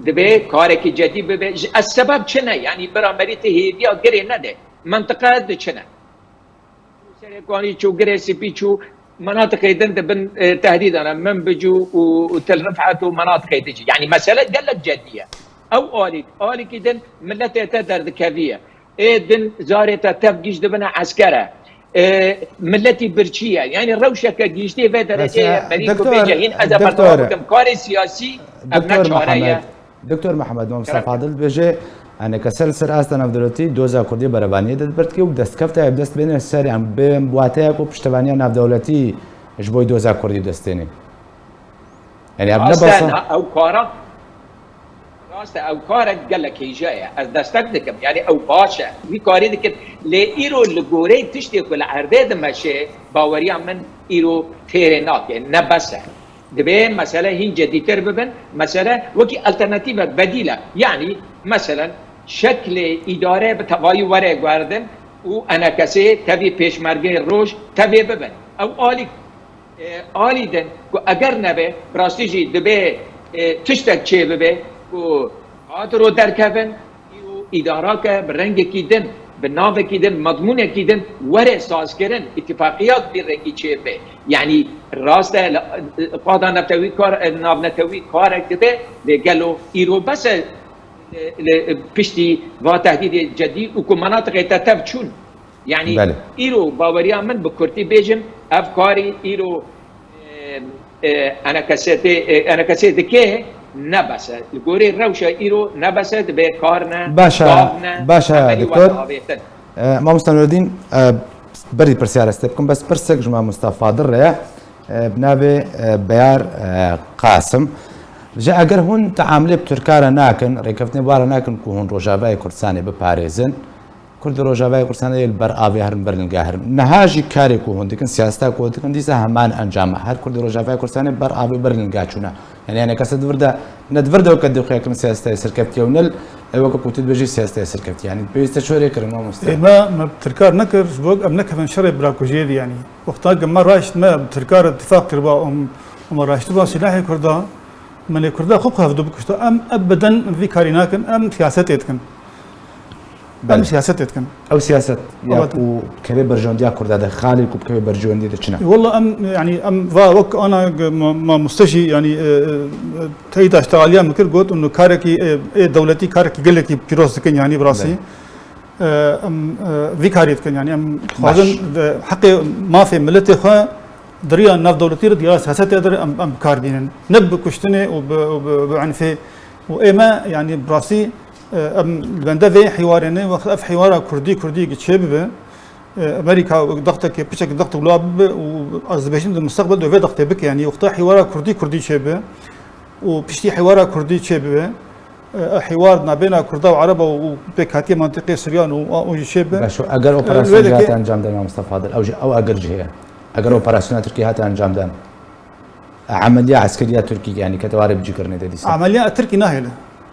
Divê karekî cedî bibe. Ji ez sebeb çi ne? Yanî bira merî tu hêviya girê nede. Mentiqe diçine. Serê Kanî çû, Girê Spî çû, menatiqê din di bin, e, tehdîdan e. Minbicû û, û Til Rifet û menatiqê din jî. Yanî mesele gelek cedî ye. Ew alîk, alîkî din miletê te derdikeviye. Ê din zarê te tev gîj dibine eskere. Ê, miletî birçî ye. Yanî rewşeke gihîştê vê derecê ye. Bes, e, berî ku doktor, bêje hîn ez ê doktor, berdewa bikim. Karê siyasî ev ne doktor çare ye. Mihemed, doktor Mihemed, Mamosta Kerem. Fadil dibêje, enekese li ser asta navdewletî doza Kurdî berevaniyê de dibirtike û destkefta ev dest bêne ser, yan bi wateya ku piştevaniya navdewletî ji bo doza Kurdî destêne. Yanî ev ne Rast e, basa. Na, ew kara Rast e, ew karek gelek hêja ye. Ez destek dikim. Yani ew baş e. Wî karî dikin. Lê îro li goreyê tiştê ku li erdê dimeşe, baweriya min îro têrê nake. Ne bes e. Divê mesele hîn cedîtir bibin. Mesele wekî alternatîvek bedîl e. Yani meselen şeklê îdare bi tevayî were guherdin û enekesê tevî pêşmergê roj tevê bibin. Ew alî e, alî din ku eger nebe, bi rastî jî dibê, e, tiştek çê bibe ku kadro derkevin û îdarake bi rengekî din, bi navekî din, mezmûnekî din were sazkirin, îtîfaqiyat bi rengî çê bibe. Yanî rast e, li, qada netewî kar, navnetewî karek dibe, lê gelo îro bes e, li, li piştî va tehdîdê cedî û ku menatiqê te tev çûn? Yani Belê. Îro baweriya min, bi kurtî bêjim, ev karî îro, e, e, enekesê tê, e, enekesê dike ne bes e. Li gorî rewşa îro ne bes e, dibe kar ne, Baş e, gav ne, baş e, emelî doktor. Were avêtin. E, Mamosta Nureddin, e, berî pirsyar ez tê bikim, bes pirsek ji Mamosta Fadil re ye. E, bi navê, e, Beyar, e, Qasim. Ji eger hûn teamilê bi Tirka re nakin, rêkeftinê wan re nakin ku hûn Rojavayê Kurdistanê biparêzin, Kurd û Rojavayê Kurdistanê yê li ber avê herin, ber nilga herin. Niha jî karê ku hûn dikin, siyaseta ku hûn dikin, dîsa heman encam e. Her Kurd û Rojavayê Kurdistanê ber avê, ber nilga çûne. Yani, yani kese di vir de, ne di vir de weke dixuya kirin siyaseta serkeftiye û ne li, e, weke ku tu dibêjî siyaseta serkeftiye. Yani, pêwîste çi were kirin, mamoste? Ê, me, me bi Tirkar nekir, ji bo em nekevin şerê birakujiyê de, yani. Wexta ke me raşt me bi Tirkar ittifaq kiriba û, û me raştiba silahê Kurda, me lê Kurda xwe bi xwe hevdu bikuşta. Em ebeden vî karî nakin, em siyasetê dikin. Em Belê. Siyasetê dikin. Ew siyaset ya Evet. Ku kevê berjewendiya Kurda de, xalê ku kevê berjewendiya de çi ne? Walla em, yani em va wek ana g-, ma-, mamoste jî, yani, e, e, teyda ştexaliya min kir, got, û karekî, e, ê dewletî karekî gelekî pîroz dikin, yani bi rastî. Belê. E, em, e, vî karî dikin, yani em dixwazin Baş. Di heqê mafê miletê xwe di riya navdewletî re, di riya siyasetê de em, em bi kar bînin. Ne bi kuştinê û bi, û bi, bi unfê. Û ê me, yani bi rastî, e, em li bende vê hîwarê ne, wext ev hîwara kurdî, kurdî ki çê bibe, e, Amerîka dextekê, piçek dextek wila bibe û ez dibêjim di mustaqbel de vê dextê bike, yani wexta hîwara kurdî, kurdî çê bibe û piştî hîwara kurdî çê bibe, e, hîwar nabêna Kurda û Ereba û pêkhatiye mantiqê Suryan û, û jî çê bibe. Baş, eger E, operasyon wê jî dike- hate encam dan, Mustafa Fadil, ew jî, ew eger jî heye. Eger operasyona Tirkiye hate encam dan, emeliya eskeriya Tirkî, yani kete warê bicîkirinê de dîsa. Emeliya Tirkî nahêle.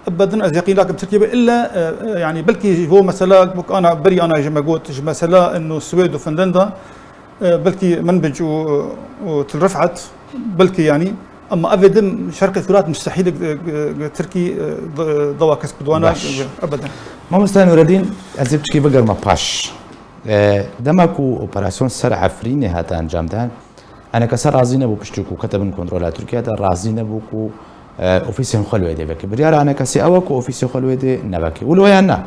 Ebedin ez yeqîn nakim Tirkî be illa, e, e, yani belkî ji bo mesela wek ana berî ana ji me got, ji mesela ino Swêd û Finlanda, e, belkî Minbic û, û Til Rifat, belkî yani, ama evê din Şerqê Furat mustehîl, e, e, Tirkî, e, d-, dawa kes kurdwana, Baş. E, ebeden. Mamosta Nureddin, ez ê piçkî bigerime paş. E, dema ku operasyon ser Efrînê hate encam dan, enekese razî nebû, piştî ku kete bin kontrola Tirkiye de, razî nebû ku, e, ofîsên xwe li wê dê veke. Biryara enekesê ew e ku ofîsê xwe li wê dê neveke. Wilo ya na.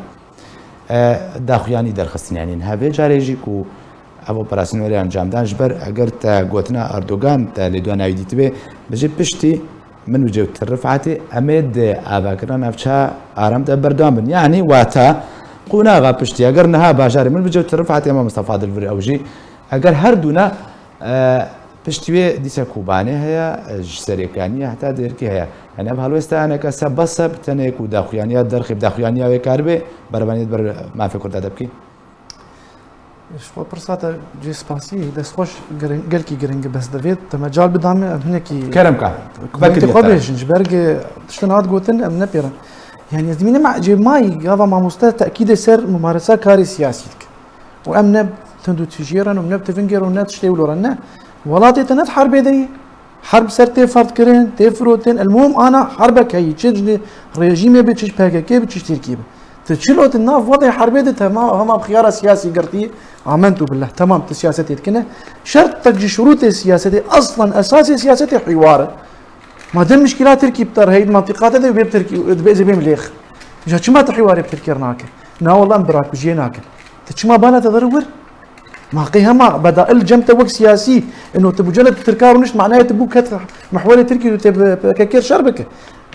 E, daxuyanî derxistin, yani niha vê carê jî ku ev operasyon were encam dan, ji ber eger te gotina Erdogan te lêdwana wî dîtibê, bijî piştî Minbic û Til Rifetê, em ê di avakirina navça aram de berdewam bin. Yanî wata qonaxa piştî, eger niha bajarê Minbic û Til Rifetê, Mamosta Fadil vir ew jî, eger her dûna, e, piştî wê dîsa Kobanê heye, e, ji Serêkaniyê heta Dêrikê heye. Yani ev helwesta enekese bes e bi tenê ku daxuyaniya derxê, bi daxuyaniya wê karibe berevaniyê ber mafê Kurda de bikî? Ji xwe pirsa te cê spasî, destxweş, giring, gelkî giring e, bes divê te mecal bida me, em hinekî Kerem ka. Komentê xwe bêjin, ji ber ge tiştin hat gotin, em nepêrin. Yani ez dimînim cê mayî, gava mamoste tekîdê ser mumaresa karê siyasî dike. Û em ne tund û tijî re ne, û ne bi tivingê re, û ne tiştê wilo re, ne. Welatê te ne di herbê de ye. Herb ser tê ferdkirin, tê firotin. Elmuhim ana herbek heyî. Çi ji rejîmê bi, çi ji P K K bi, çi ji Tirkiyê bi. Tu çilo tu nav wextê herbê de te ma, hema bi xiyara siyasî girtî. Amentu billah. Temam, tu siyasetê dikine. Şertek ji şurûtê siyasetê, aslan esasê siyasetê hîwar e. Madem mişkîla Tirkî bi te re heyî, di mantîqa te de bê bi Tirkî, dibê ez ê bêm lêx. Ja çima tu hîwarê bi Tirkî re nake? Na wela em birakujiyê nakin. Tu çima bala te dere wir? Ma qey hema bedail cem te wek siyasî, ino tu bi cene tu Tirka rûnişt, manaya tu bû ket mihwerê Tirkî û tê bi P K K şer bike.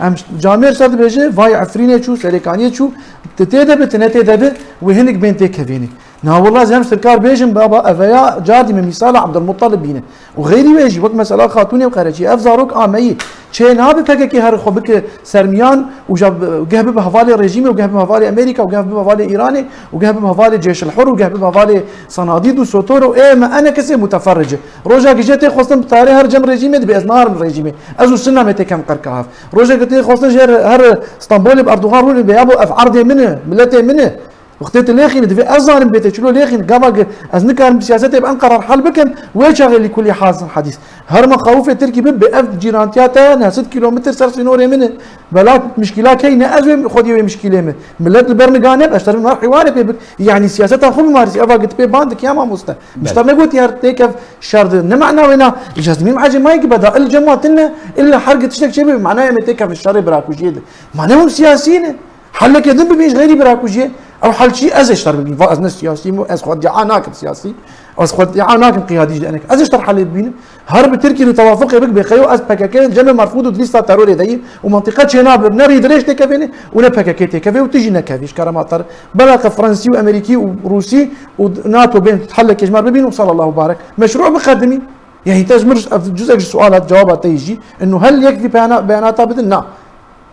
Em camêr ser dibêje, vay Efrînê çû, Serêkaniyê çû, tu tê de bi, tu ne tê de bi, wê hinik bên tê kevênê. Na wela ez hem ji Tirkar bêjim, baba, eveya cardî me mîsala Abdulmuttalib bîne. Û xeyrî wê jî, wek mesela Xatûnê û Qereçî, ev zarok ameyî, Çê nabe P K K her xwe bike sermiyan û ja geh bibe hevalê rejîmê û geh bibe hevalê Amerîka û geh bibe hevalê Îranê û geh bibe hevalê Cêşil Hur û geh bibe hevalê Sanadîd û Sotor û ê me enekesê muteferric e. Roja gije tê xwestin bi tarê her cem rejîmê dibe, ez narim rejîmê. Ez û Sunna me têkem qirka hev. Roja tê xwestin jê her Stenbolê bi Erdogan rûnê be, ya bo ev erdê min e, miletê min e. Wextê tu lêxînî, divê ez zanim bê te çilo lêxînî. Gava ki ez nikarim bi siyasetê bi Enqera re hel bikim, wê çaxê lîkulî hazin hadîs. Her mexawifê Tirkî bi, bi ev cîrantiya te neh sed kîlometr ser sînorê min e. Bela mişkîla key ne ez wê xwedî wê mişkîlê min. Milet li ber min gane, ez terim her hiwarê pê bik. Yanî siyaseta xwe bimarîsî, eva git pê ban dikiya mamoste. Belê. Mişter negotî her têkev şer di. Ne mana wê na, îcaz mîm ecê mayê ki beda, il cema tine, illa her gitiştek çê bibe, manaya me têkev şerê birakujiyê di. Ma ne hûn siyasî ne. Helleke din bibîn ji xeyrî bira ku jê. Ew hel çi ez ê ji ter bibîn. Va ez ne siyasî me, ez xwe dîa nakim siyasî. Ez xwe dîa nakim qiyadî ji denek. Ez ê ji ter helê bibînim. Her bi Tirkî re tewafuqê bik bê xeyo ez P K K cemê merfûd û di lîsta terorê de yî û mentiqa çê nabir ne rîdirêj têkevê ne û ne P K K têkevê û tu jî nekevî ji kerema te re. Belaxe Fransî û Amerîkî û Rûsî û NATO bên hellekê ji me re bibîn û sallallahu barek. Meşrû biqedimî. Yani te ji min ev cuzek ji suala cewaba te yî jî. Inu hel yek vî peyana-, beyanata bidin na.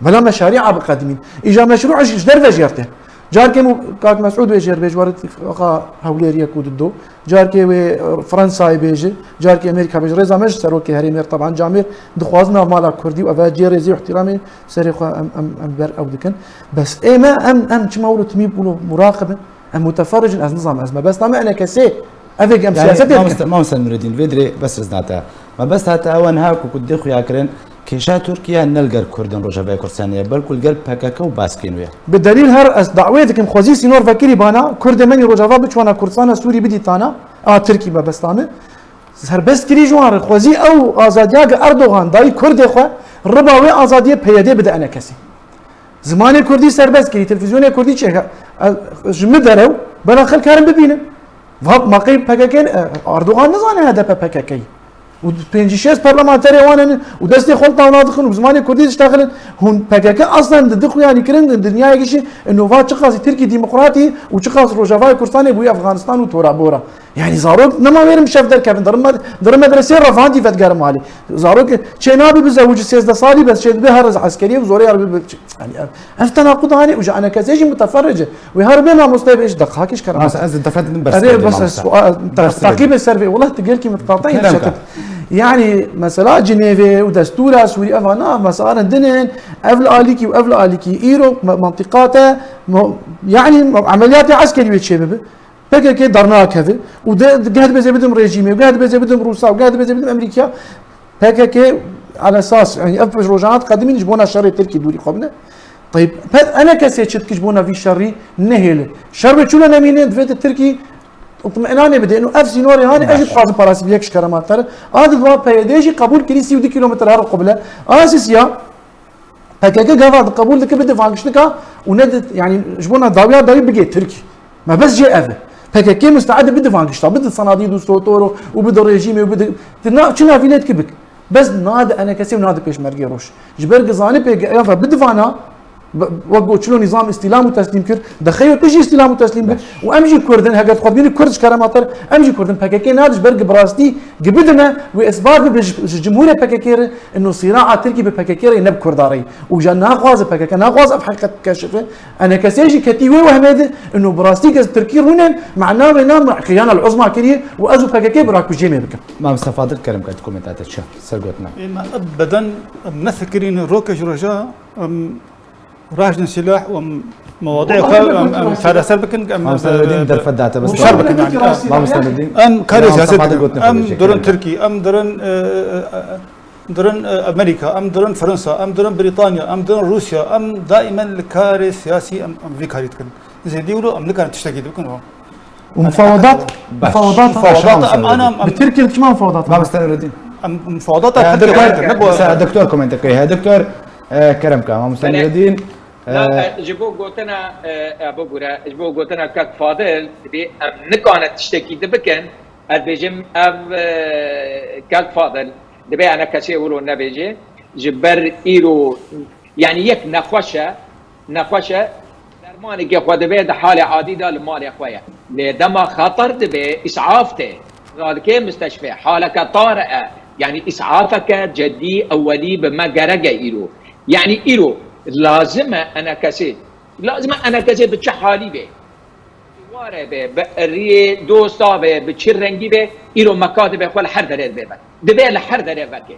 Bela me şerîa biqedimîn. Îja meşrû ji, ji derve jî erte. Carkê min kak Mesûd wê jêr bêj, were axa Hewlêriyê ku dido. Carkê wê, e, Fransayê bêje, carkê Amerîka bêje. Rêza me ji serokê herêmê re, teban camêr dixwazin nav mala Kurdî û eve cê rêzî û ihtiramê serê xwe em, em, em ber ew dikin. Bes ê me em, em çima wilo timî wilo muraqib in? Em muteferric in, ez nizam, ez mebesta me enekesê. Ev ê em siyasete dikin. Mamoste, mamoste Nureddin, vê dirê bes riznate. Mebesta te ew niha ku, ku dê xuya kirin, kêşa Tirkiye ne li gel Kurdên Rojavayê Kurdistanê ye, belku li gel P K K û baskên wê. Bi delîl her ez dawê dikim, xwezî sînor vekirî bana, Kurdê menî Rojava biçwana Kurdistana Sûrî bidîtana, a Tirkî mebesta min. Serbest kirî ji wan re, xwezî ew azadiya ge Erdogan dayî Kurdê xwe, riba wê azadiyê P Y D bide enekesê. Zimanê Kurdî serbest kirî, televîzyonê Kurdî çêke, e, ji min derew, bela xelk herin bibînin. Va, ma qey P K K, e, Erdogan nizane H D P P K K yî. Û pêncî şêst parlamenterê wan hene û destê xwe li tawna dixin û bi zimanê Kurdî diştexilin. Hûn P K K aslen di du xuyanî kirin, di dinyayekî jî, e, nova çiqas Tirkî demokratî û çiqas Rojavayê Kurdistanê bûye Efxanistan û tora bora. Yani zarok nema wêrim şev derkevin, dirin med-, dirin medresê revandî vedgerim malê. Zarok çê nabi bi zewicî sêzdeh salî bes çê dibe her riz eskeriye û zorê yer bi, bi, yani ev, ev tenaqud hanê û ji enekesê jî muteferric e. Wê her bê mamoste bêj deqakî ji kerem. Masa ez defet din bers Erê, kerdî bes mamoste. Sual, ta-, Bers taqîbê ser vê, wela tu gelkî min diqatayî Kerem dişetin. Ka. Yani mesela Cinêvê û destûra Sûrî eva na, mesela din in, ev li alîkî û ev li alîkî îro me-, mentiqate, mo-, yani emeliyatê eskerî wê çê bibe. P K K dernakeve û de, de geh dibêje bidim rejîmê, geh dibêje bidim Rûsa, geh dibêje bidim Amerîka. P K K ala esas, yani ev pej rojana diqedimîn ji bona şerê Tirkî dûrî xwe bine. Tayîb, ped enekesê çi dikir ji bona vî şerî nehêle. Şer wê çûle nemîne, divê di Tirkî itminanê bide. Û ev sînorê hanê, ez jî Baş. dixwazim parasî bi yek ji kerema te re. A di dua P Y D jî qebûl kirî sî û du kîlometre her qubile. A sisiya, P K K gava di qebûl dike bide vangiştika û ne di, yani ji bona dawiya dawî bigê Tirkî. Me bes jê ev e. P K K musteed e bide vangişta, bide sanadî du sotoro û bide rejîmê û bide, di na, çi navî lê dike bik. Bes nade enekesê û nade pêşmergê roj. Ji ber gizanî pê ge-, ev bide vana, Be-, wek got çilo nîzam îstîlam û teslîm kir, dixeyo tu jî îstîlam û teslîm bit. Baş. Û em jî Kurd in, heger dixwazin bînin Kurd ji kerema te re, em jî Kurd in, P K K nade ji ber gi bi rastî gi bidime, wê isbat bibe ji, ji cumhurê P K K re, ino sîraa Tirkî bi P K K re ne bi Kurda re. Û ja naxwaze P K K, naxwaze ev heqîqet bikeşife. Enekesê jî ketî wê wehmê de, ino bi rastî kes Tirkî rûnên, mana wê na me xiyana el uzma kiriye û ez û P K K bira kujê me bikim. Mam Mustafa Dil kerem ket komenta te çi? Ser gotina. Ê me ebeden em nefikirîn roke ji roja, em Raştin sîlah û em mewadê xwe em, em çareser bikin, em, Mamoste Nureddin derfet date, bes şer bikin, yani. Mamoste Nureddin. Em karê siyaset dikin. Em dirin Tirkî, em dirin, e, e, e, dirin, e, Amerîka, em dirin Fransa, em dirin Brîtanya, em dirin Rûsya, em daimen li karê siyasî em, em vî karî dikin. Zêdî wilo em nikarin tiştekî dikin. Û mufawedat, Baş. mufawedat, Mufawedat, em, em, em, Bi Tirkî çima mufawedat? Mamoste Nureddin. Em, mufawedat, Tirkî doktor, ne bu. Mesela doktor komente kê, he, doktor, e, kerem ka, Mamoste Belê. Nureddin, Na, e, e, ji bo gotina, e, e, bibûre, ji bo gotina kak Fadil, dibê em nikane tiştekî di bikin, ez bêjim ev, e, kak Fadil, dibê ene kesê wilo nebêje, ji ber îro, yani yek nexweş e, Nexweş e, dermanekê xwe dibe di halê adî de li malê xwe ye. Lê dema xeter dibe, îsaf tê. Radikê misteşfê, haleke tare e. Yanî îsafeke cedî ewelî bi me gerek e îro. Yanî îro lazim e enekesê, lazim e enekesê bi çi halî be. Ware be, bi riyê dosta be, bi çi rengî be, îro meka dibe xwe li her derê dibe ve. Dibe li her derê veke.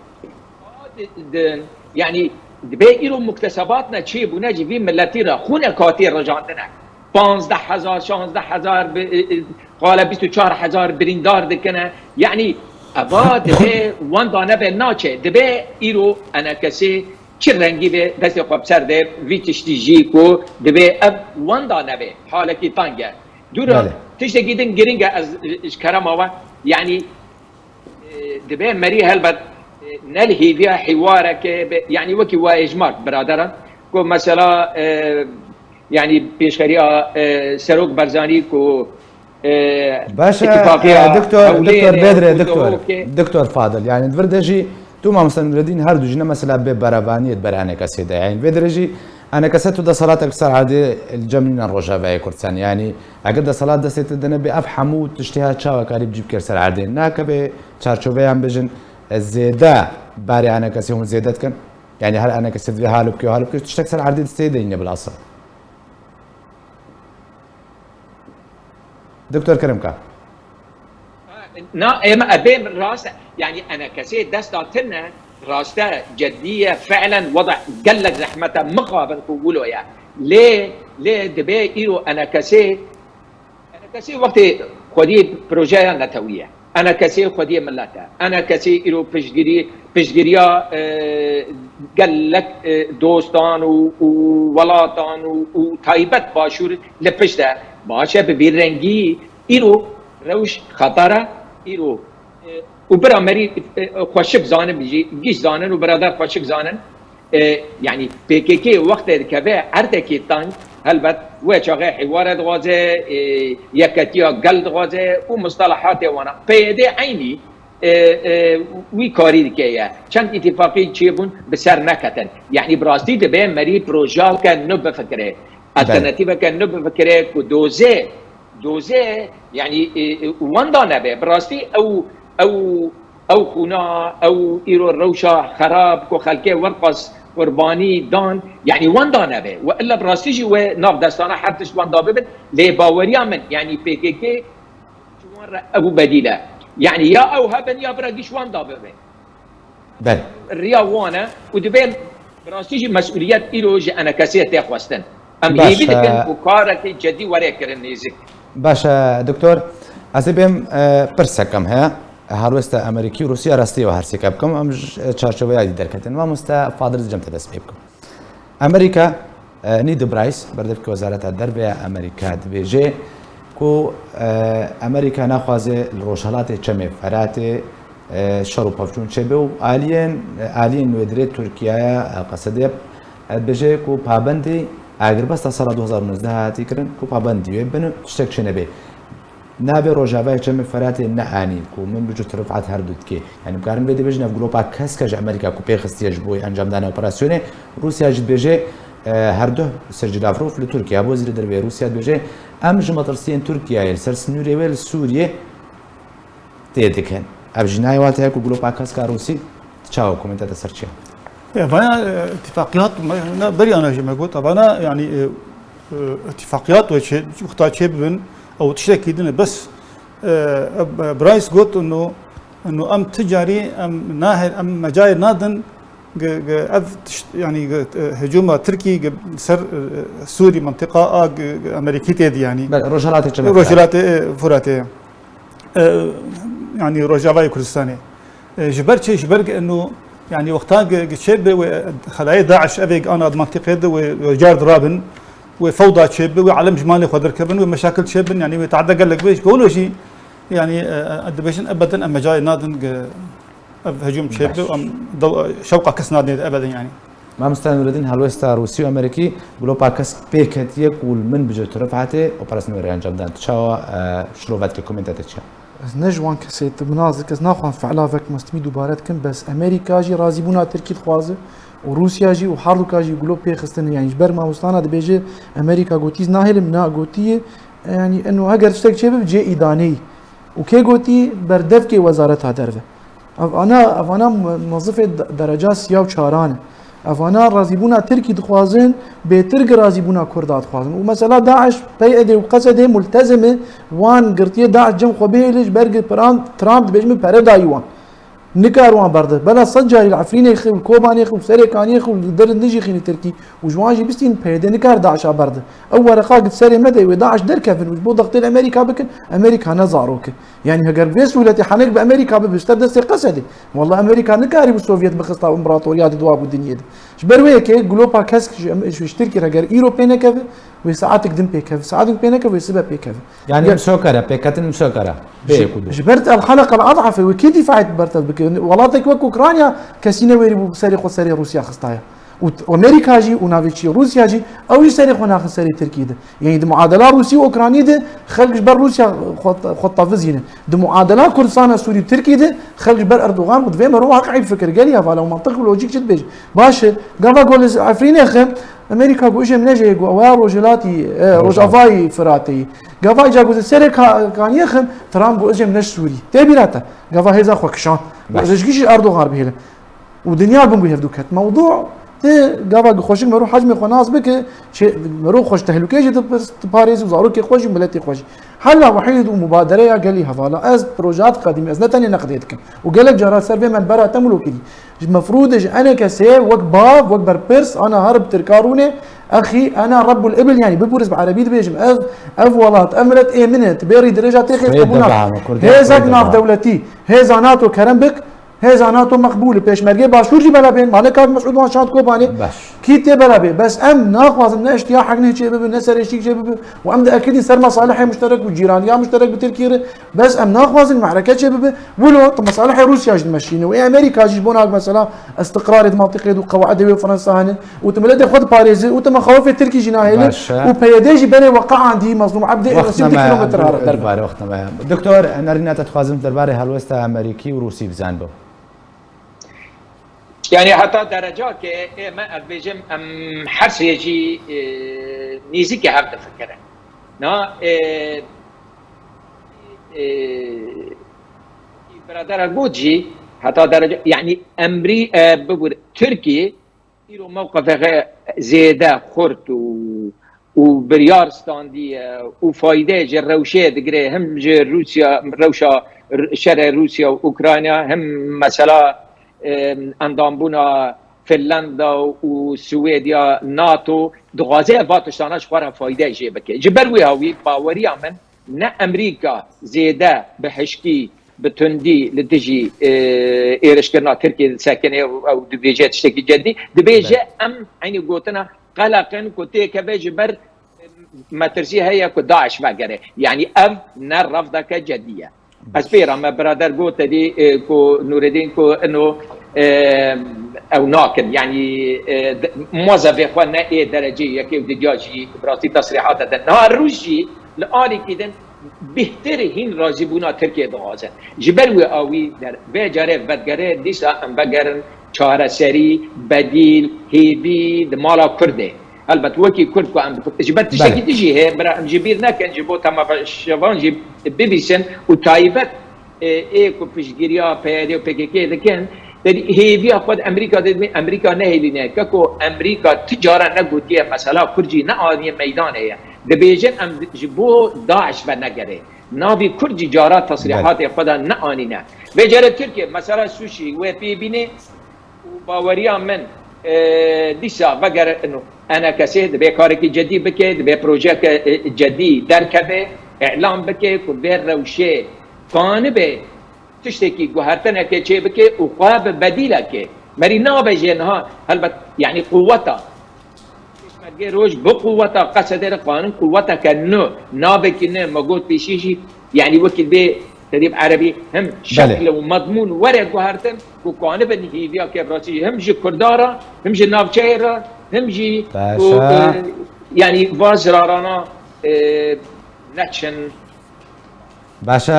Di, di, yanî dibe îro muktesebatine çêbûne ji vî miletî re xûnek hatiye rijandine. Panzdeh hezar, şazdeh hezar, bi, e, e, qale bîst û çar hezar birîndar dikine. Yanî eva dibe wenda nebe naçe. Dibe îro enekesê çi rengî be destê xwe bi ser de vî tiştî jî ku dibe ev wenda nebe. Halekî teng e. Dûra Belê. tiştekî din giring e ez, e, ji kerema we. Yanî E, dibe merî helbet, e, ne li hêviya hêwareke be, yanî wekî we hejmart biraderan, ku mesela, e, yanî pêşxeriya, e, Serok Barzanî ku, e, Baş e, itîfaqiya e, doktor, Hewlêrê doktor Bedre, û doktor, Duhokê. Doktor Fadil, yanî di vir de jî tu mamoste Nureddin her du jî ne mesela bê berevaniyê di ber enekesê de. Yanî vê derê jî enekese tu deselatek ser erdê li cem nîne Rojavayê Kurdistan. Yanî eger deselat destê te de nebe ev hemû tiştê her çawa karî bi cî bikir ser erdê. Nake vê çarçoveyan bêjin, e, zêde barê enekesê hûn zêde dikin. Yanî her enekesê divê hal bike, hal bike. Tiştek ser erdê distê de yine bilasa. Doktor Kerim ka. Na, ema ebê rast, yanî enekesê desta tine, raste, ceddiye, fiilen wada gelek zehmete mixabin ku wilo ye. Lê, lê dibe îro enekesê Enekesê wextê xwediyê projeya netewî ye. Enekesê xwediyê millet e. Enekesê îro piştgirî, piştgiriya, e, gelek, e, dostan û, û welatan û, û taybet Başûr li pişt e. Baş e, bi vî rengî îro rewş xeter e. Îro, e, û bira merî, e, xweşik zanin jî, giş zanin û birader xweşik zanin. E, yanî P K K wextê dikeve erdekê teng, helbet wê çaxê hêware dixwaze, e, yeketiya gel dixwaze û mustelehatê wana. P Y D eynî, e, e, wî karî dike ye. Çend îtîfaqî çêbûn bi ser neketin. Yanî bi rastî dibe merî projeyeke nû bifikire. Belê. Alternatîveke nû bifikire ku dozê, dozê, yanî, e, e, wenda nebe. Bi rastî ew, ew Ew xûna, ew îro rewşa xerab ku xelkê werqas qurbanî dan, yanî wenda nebe. We illa bi rastî jî we nav destana her tişt wenda bibin, lê baweriya min, yanî P K K ji wan re ew bedîl e. Yanî ya ew hebin ya bira giş wenda bibe. Belê. Riya wan e û dibe bi rastî jî mesûliyet îro ji enekesê tê xwestin. Em Baş, hêvî dikin e, ku karekî cedî were kirin nêzik. Baş e, doktor. Ez ê bêm, e, pirsekem heye. Helwesta Amerîkî û Rûsya rastî ve her sêke bikim. Em ji çarçoveya dî derketin. Mamoste Fadil, ez cem te dest pê bikim. Amerîka, e, Ned Price, berdevkê Wezareta Derve ya Amerîka dibêje ku, e, Amerîka naxwaze li Rojhelatê Çemê Feratê, e, şer û pevçûn çêbe û aliyên, e, aliyên wê dirê Tirkiyeye, e, qesede, e, dibêje ku pabendî agirbesta sala du hezar û nozdeh hatî kirin ku pabendî wê bin û tiştek çê nebe. Navê Rojavayê Çemê Feratê ne anî ku min bi cot rifat her du dikê. Yanî bikarin vê dibêjin ev glopa kesk e ji Amerîka ku pê xistiye ji bo encamdana operasyonê. Rûsya jî dibêje, e, her du Sergî Lavrov li Tirkiye, wezîrê derve yê Rûsya dibêje, em ji metirsiyên Tirkiyeyê li ser sinûrê wê li Sûriyê tê dikin. Ev jî nayê wateya ku glopa kesk a Rûsî çawa komenta te ser çi ye? E, vaya, e, îtîfaqiyat, me, ne, berî ana jî me got, vana, yanî, e, e, îtîfaqiyat wê çê, wexta çê bibin, ew tiştekî din e, bes, e, e, Bryce got, ino, ino em ti carî, em nahê, em mecayê nadin, ge, ge, ev tişt, yanî, ge, e, hicûma Tirkî, ge, ser, e, Sûrî, mentiqa a, ge, ge, Amerîkî tê di, yanî. Belê, Rojhelatê Çemê Rojhilatê, e, Furatê. E, yanî Rojavayê Kurdistanê. E, ji ber çi? Ji ber ino, yanî wexta ge, ge çê bi wê xelayê DAIŞ evê ana di mentiqê de wê, wê car dirabin, wê fewda çê bi, wê alem ji malê xwe derkevin, wê meşakil çê bin, yanî wê teade gelek bi, ji golo jî, yanî, e, e, dibêjin ebeden em mecayê nadin ge ev hicûm çê bi, Baş. em dew-, şewqa kes nadinê de ebeden yanî. Mamoste Nureddin, helwesta Rûsî û Amerîkî, glopa kesk pê ketiye ku li min bi cot rifat e operasyonê were encam dan. Tu çawa, e, şirove dike, komenta te çi ye? Ez ne ji wan kesê, tu min nas dike, ez naxwazim fiila vek mestimî dubare dikim, bes Amerîka jî razîbûna Tirkî dixwaze û Rûsya jî û herduka jî gulop pê xistine. Yanî ji ber mamostana dibêje Amerîka gotî, ez nahêlim, na gotî ye, yanî eno heger tiştek çêbe bi cê îdaneyî. Û kê gotî? Berdevkê Wezareta Derve. Ev ana, ev ana mu-, muzifê de-, dereca siya û çaran e. Ev ana razîbûna Tirkî dixwazin, bêtir gi razîbûna Kurda dixwazin. Û mesela DAIŞ, PYD û QSD multezim e, wan girtiye DAIŞ cem xwe bihêle ji ber gi Trump, Trump dibêje min pere dayî wan. Nikar wan berde. Bela sed carî li Efrînê xwe, li Kobanê xwe, li Serêkaniyê xwe, li derindin jî xînî Tirkî. Û ji wan jî bistîn PYD nikar DAIŞa berde. Ew wereqa gid serê me de wê DAIŞ derkevin û ji bo dextê li Amerîka bikin, Amerîka ne zarok e. Yani heger vê sûletê henek bi Amerîka bibe, ji te destê qesedê. Walla Amerîka nikarî bû Sovyet bixista împaratoriyatê di wa bû dinyê de. Ji ber wê yekê glopa kesk ji, ji, ji Tirkî re ger îro pê nekeve, wê saetik din pê keve. Saetik pê nekeve, wê sibe pê keve. Yani Ya- misokere, pêketin misokere. Pê Ji, ku ji ber te el-heleqa el-ad'afe, wê kê dîfaet bertev bike? Welatek wek Ukrayna kesî newêrî bû serê xwe serê Rûsya xistaya. Û t-, Amerîka jî û navê çi Rûsya jî, ew jî serê xwe naxin serê Tirkî de. Yanî di muadela Rûsî û Ukraynî de xelk ji ber Rûsya xwe, xwe tevizîne. Di muadela Kurdistana Sûrî û Tirkî de xelk ji ber Erdogan û divê mero waqi'î bifikir. Gelî hevala û mantiq û lojîk çi dibêje? Baş e, gava ku li Efrînê xe, Amerîka got, "Ijê min nejê," got, "Ew ya Rojhilatî, e, Rojavayî Firatê." Gava îca got, "Serê ka-, kaniyê xe," Trump got, "Ijê min nej Sûrî." Tê bîra te. Gava hêza xwe kişand. Got, Baş. "Ez ji gişî Erdogan bihêlim." Û dinya bin wî hevdû ket. Mewdû tê gava xweşik mero hecmê xwe nas bike, çê, mero xweş tehlûkeyê jî dipirs-, diparêz û zarokê xwe jî, miletê xwe jî. Hela wehîd û mubadereya gelî hevala. Ez projeya diqedîm, ez ne tenê neqdê dikim. Û gelek cara ser vê menbera te milo kirî. Ji mefrûd ji enê kesê wek bav, wek berpirs, ana her bi tirka rûnê, exî, ana Rebbul Ibil, yanî bipûris bi erebî dibêjim. Ev, ev welat, ev milet ê min e. Tu bê rî dirêja têxê Sê qebûl debe nake. heme, Kurdê Hêzek sê debe. navdewletî, hêza NATO kerem bik, Hêza NATO meqbûl e, pêşmergê Başûr jî bela bên, malê Kak Mesûd wan şand Kobanê. Baş. Kî tê bela bê. Bes em naxwazin ne îştiya hek ne çê bibe, ne serê şîk çê bibe. Û em diekidîn ser mesalihê muşterek û cîraniya muşterek bi Tirkî re. Bes em naxwazin me'reke çê bibe. Wilo tu mesalihê Rûsya jî dimeşîne. Û ê Amerîka jî ji bo nak mesela istiqrarê di mantîqê de û qewaidê wê Fransa hene. Û tu miletê xwe diparêze û tu mexawifê Tirkî jî nahêle. Baş e. Û PYD jî berê weqa andî Mazlûm Ebdê Baş e. sî kilometre hare derve. Doktor, nerîna te dixwazim derbarê helwesta Amerîkî û Rûsî bizanibim. Yani heta derecakê ê me, ez bêjim, em her sê jî, e, nêzîkî hev difikirin. Na, e, e, birader got jî, heta derece, yani Emrî-, e, bibûr, Tirkî îro mewqifê xwe zêde xurt û û biryar standiye û fayde ji rewşê digire, him ji Rûsya, rewşa r-, şerê Rûsya û Ukrayna, him mesela, em, endambûna Finlanda û Swêdya, NATO, dixwaze va tiştana ji xwe re fayde jê bike. Ji ber wê hawî baweriya min ne Amerîka zêde bi hişkî, bi tundî li dijî, e, êrişkirina Tirkiyê disekine û ew dibêje tiştekî cedî. Dibêje Belê. em eynî gotina qeleq in ku têkeve ji ber metirsî heye ku DAIŞ vegere. Yanî ev ne rewdeke cedî ye. Ez Baş. pê re me birader got te dî, e, ku Nûredîn ku ino, e, ew nakin. Yanî, e, d-, mozevê xwe ne ê dereceyê yekê û didiya jî bi rastî tesrîhate din. Niha rûj jî li alîkî din bêhtir hîn razîbûna Tirkiyê dixwaze. Ji ber wê awî der, vê carê vedgere, dîsa em vegerin çareserî, bedîl, hêvî di mala Kurdê. Helbet wekî Kurd ku em ji ber tiştekî Belê. dijî heye, bira em ji bîr nekin, ji bo temaşevan jî bibîsin û taybet, e, ê ku piştgiriya PYD û PKK dikin, te dî hêviya xwe di Amerîka de dibîn, Amerîka nehêlîne. Keko Amerîka ti cara negotiye, mesela Kurd jî neaniye meydanê ye. Dibêjin em ji bo DAIŞ venegere. Navî Kurd jî cara tesrîhatê Belê. xwe de neanîne. Vê carê Tirkiye, mesela Sûçî, wê pê bîne, û baweriya min, e, dîsa vegere ino enekesê dibê karekî cedî bike, dibê projeyeke, e, cedî derkeve, îlan bike ku vê rewşê kanibe tiştekî guhertineke çê bike û xwe bi bedîleke. Merî nabe jê niha, helbet, yanî quweta. Pêşmergê roj bi quweta qesedê re qanin quweteke nû, navekî nû, me got pêşî jî, yanî wekî bê terîb erebî him Belê. şekl û medmûn were guhertin ku kanibin hêviya kevratî him ji Kurda re, him ji navçeyê re, him jî Baş ku, e. e, yanî va zirarana, e, neçin. Baş e,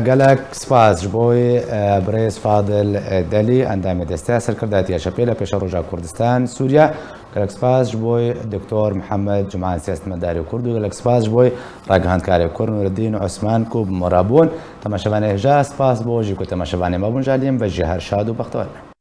gelek spas ji bo, e, birêz Fadil, e, Delî, endamê Desteya Serkirdatiya Çepê li Pêşeroja Kurdistan, Sûriye. Gelek spas ji bo Doktor Mihemed Cuman, siyasetmedarê Kurd, û gelek spas ji bo ragihandkarê Kurd Nureddin Osman ku bi me re bûn. Temaşevanê hêja spas bo jî ku temaşevanê me bûn, ji aliyê me ve jî her şad û bextewar bin.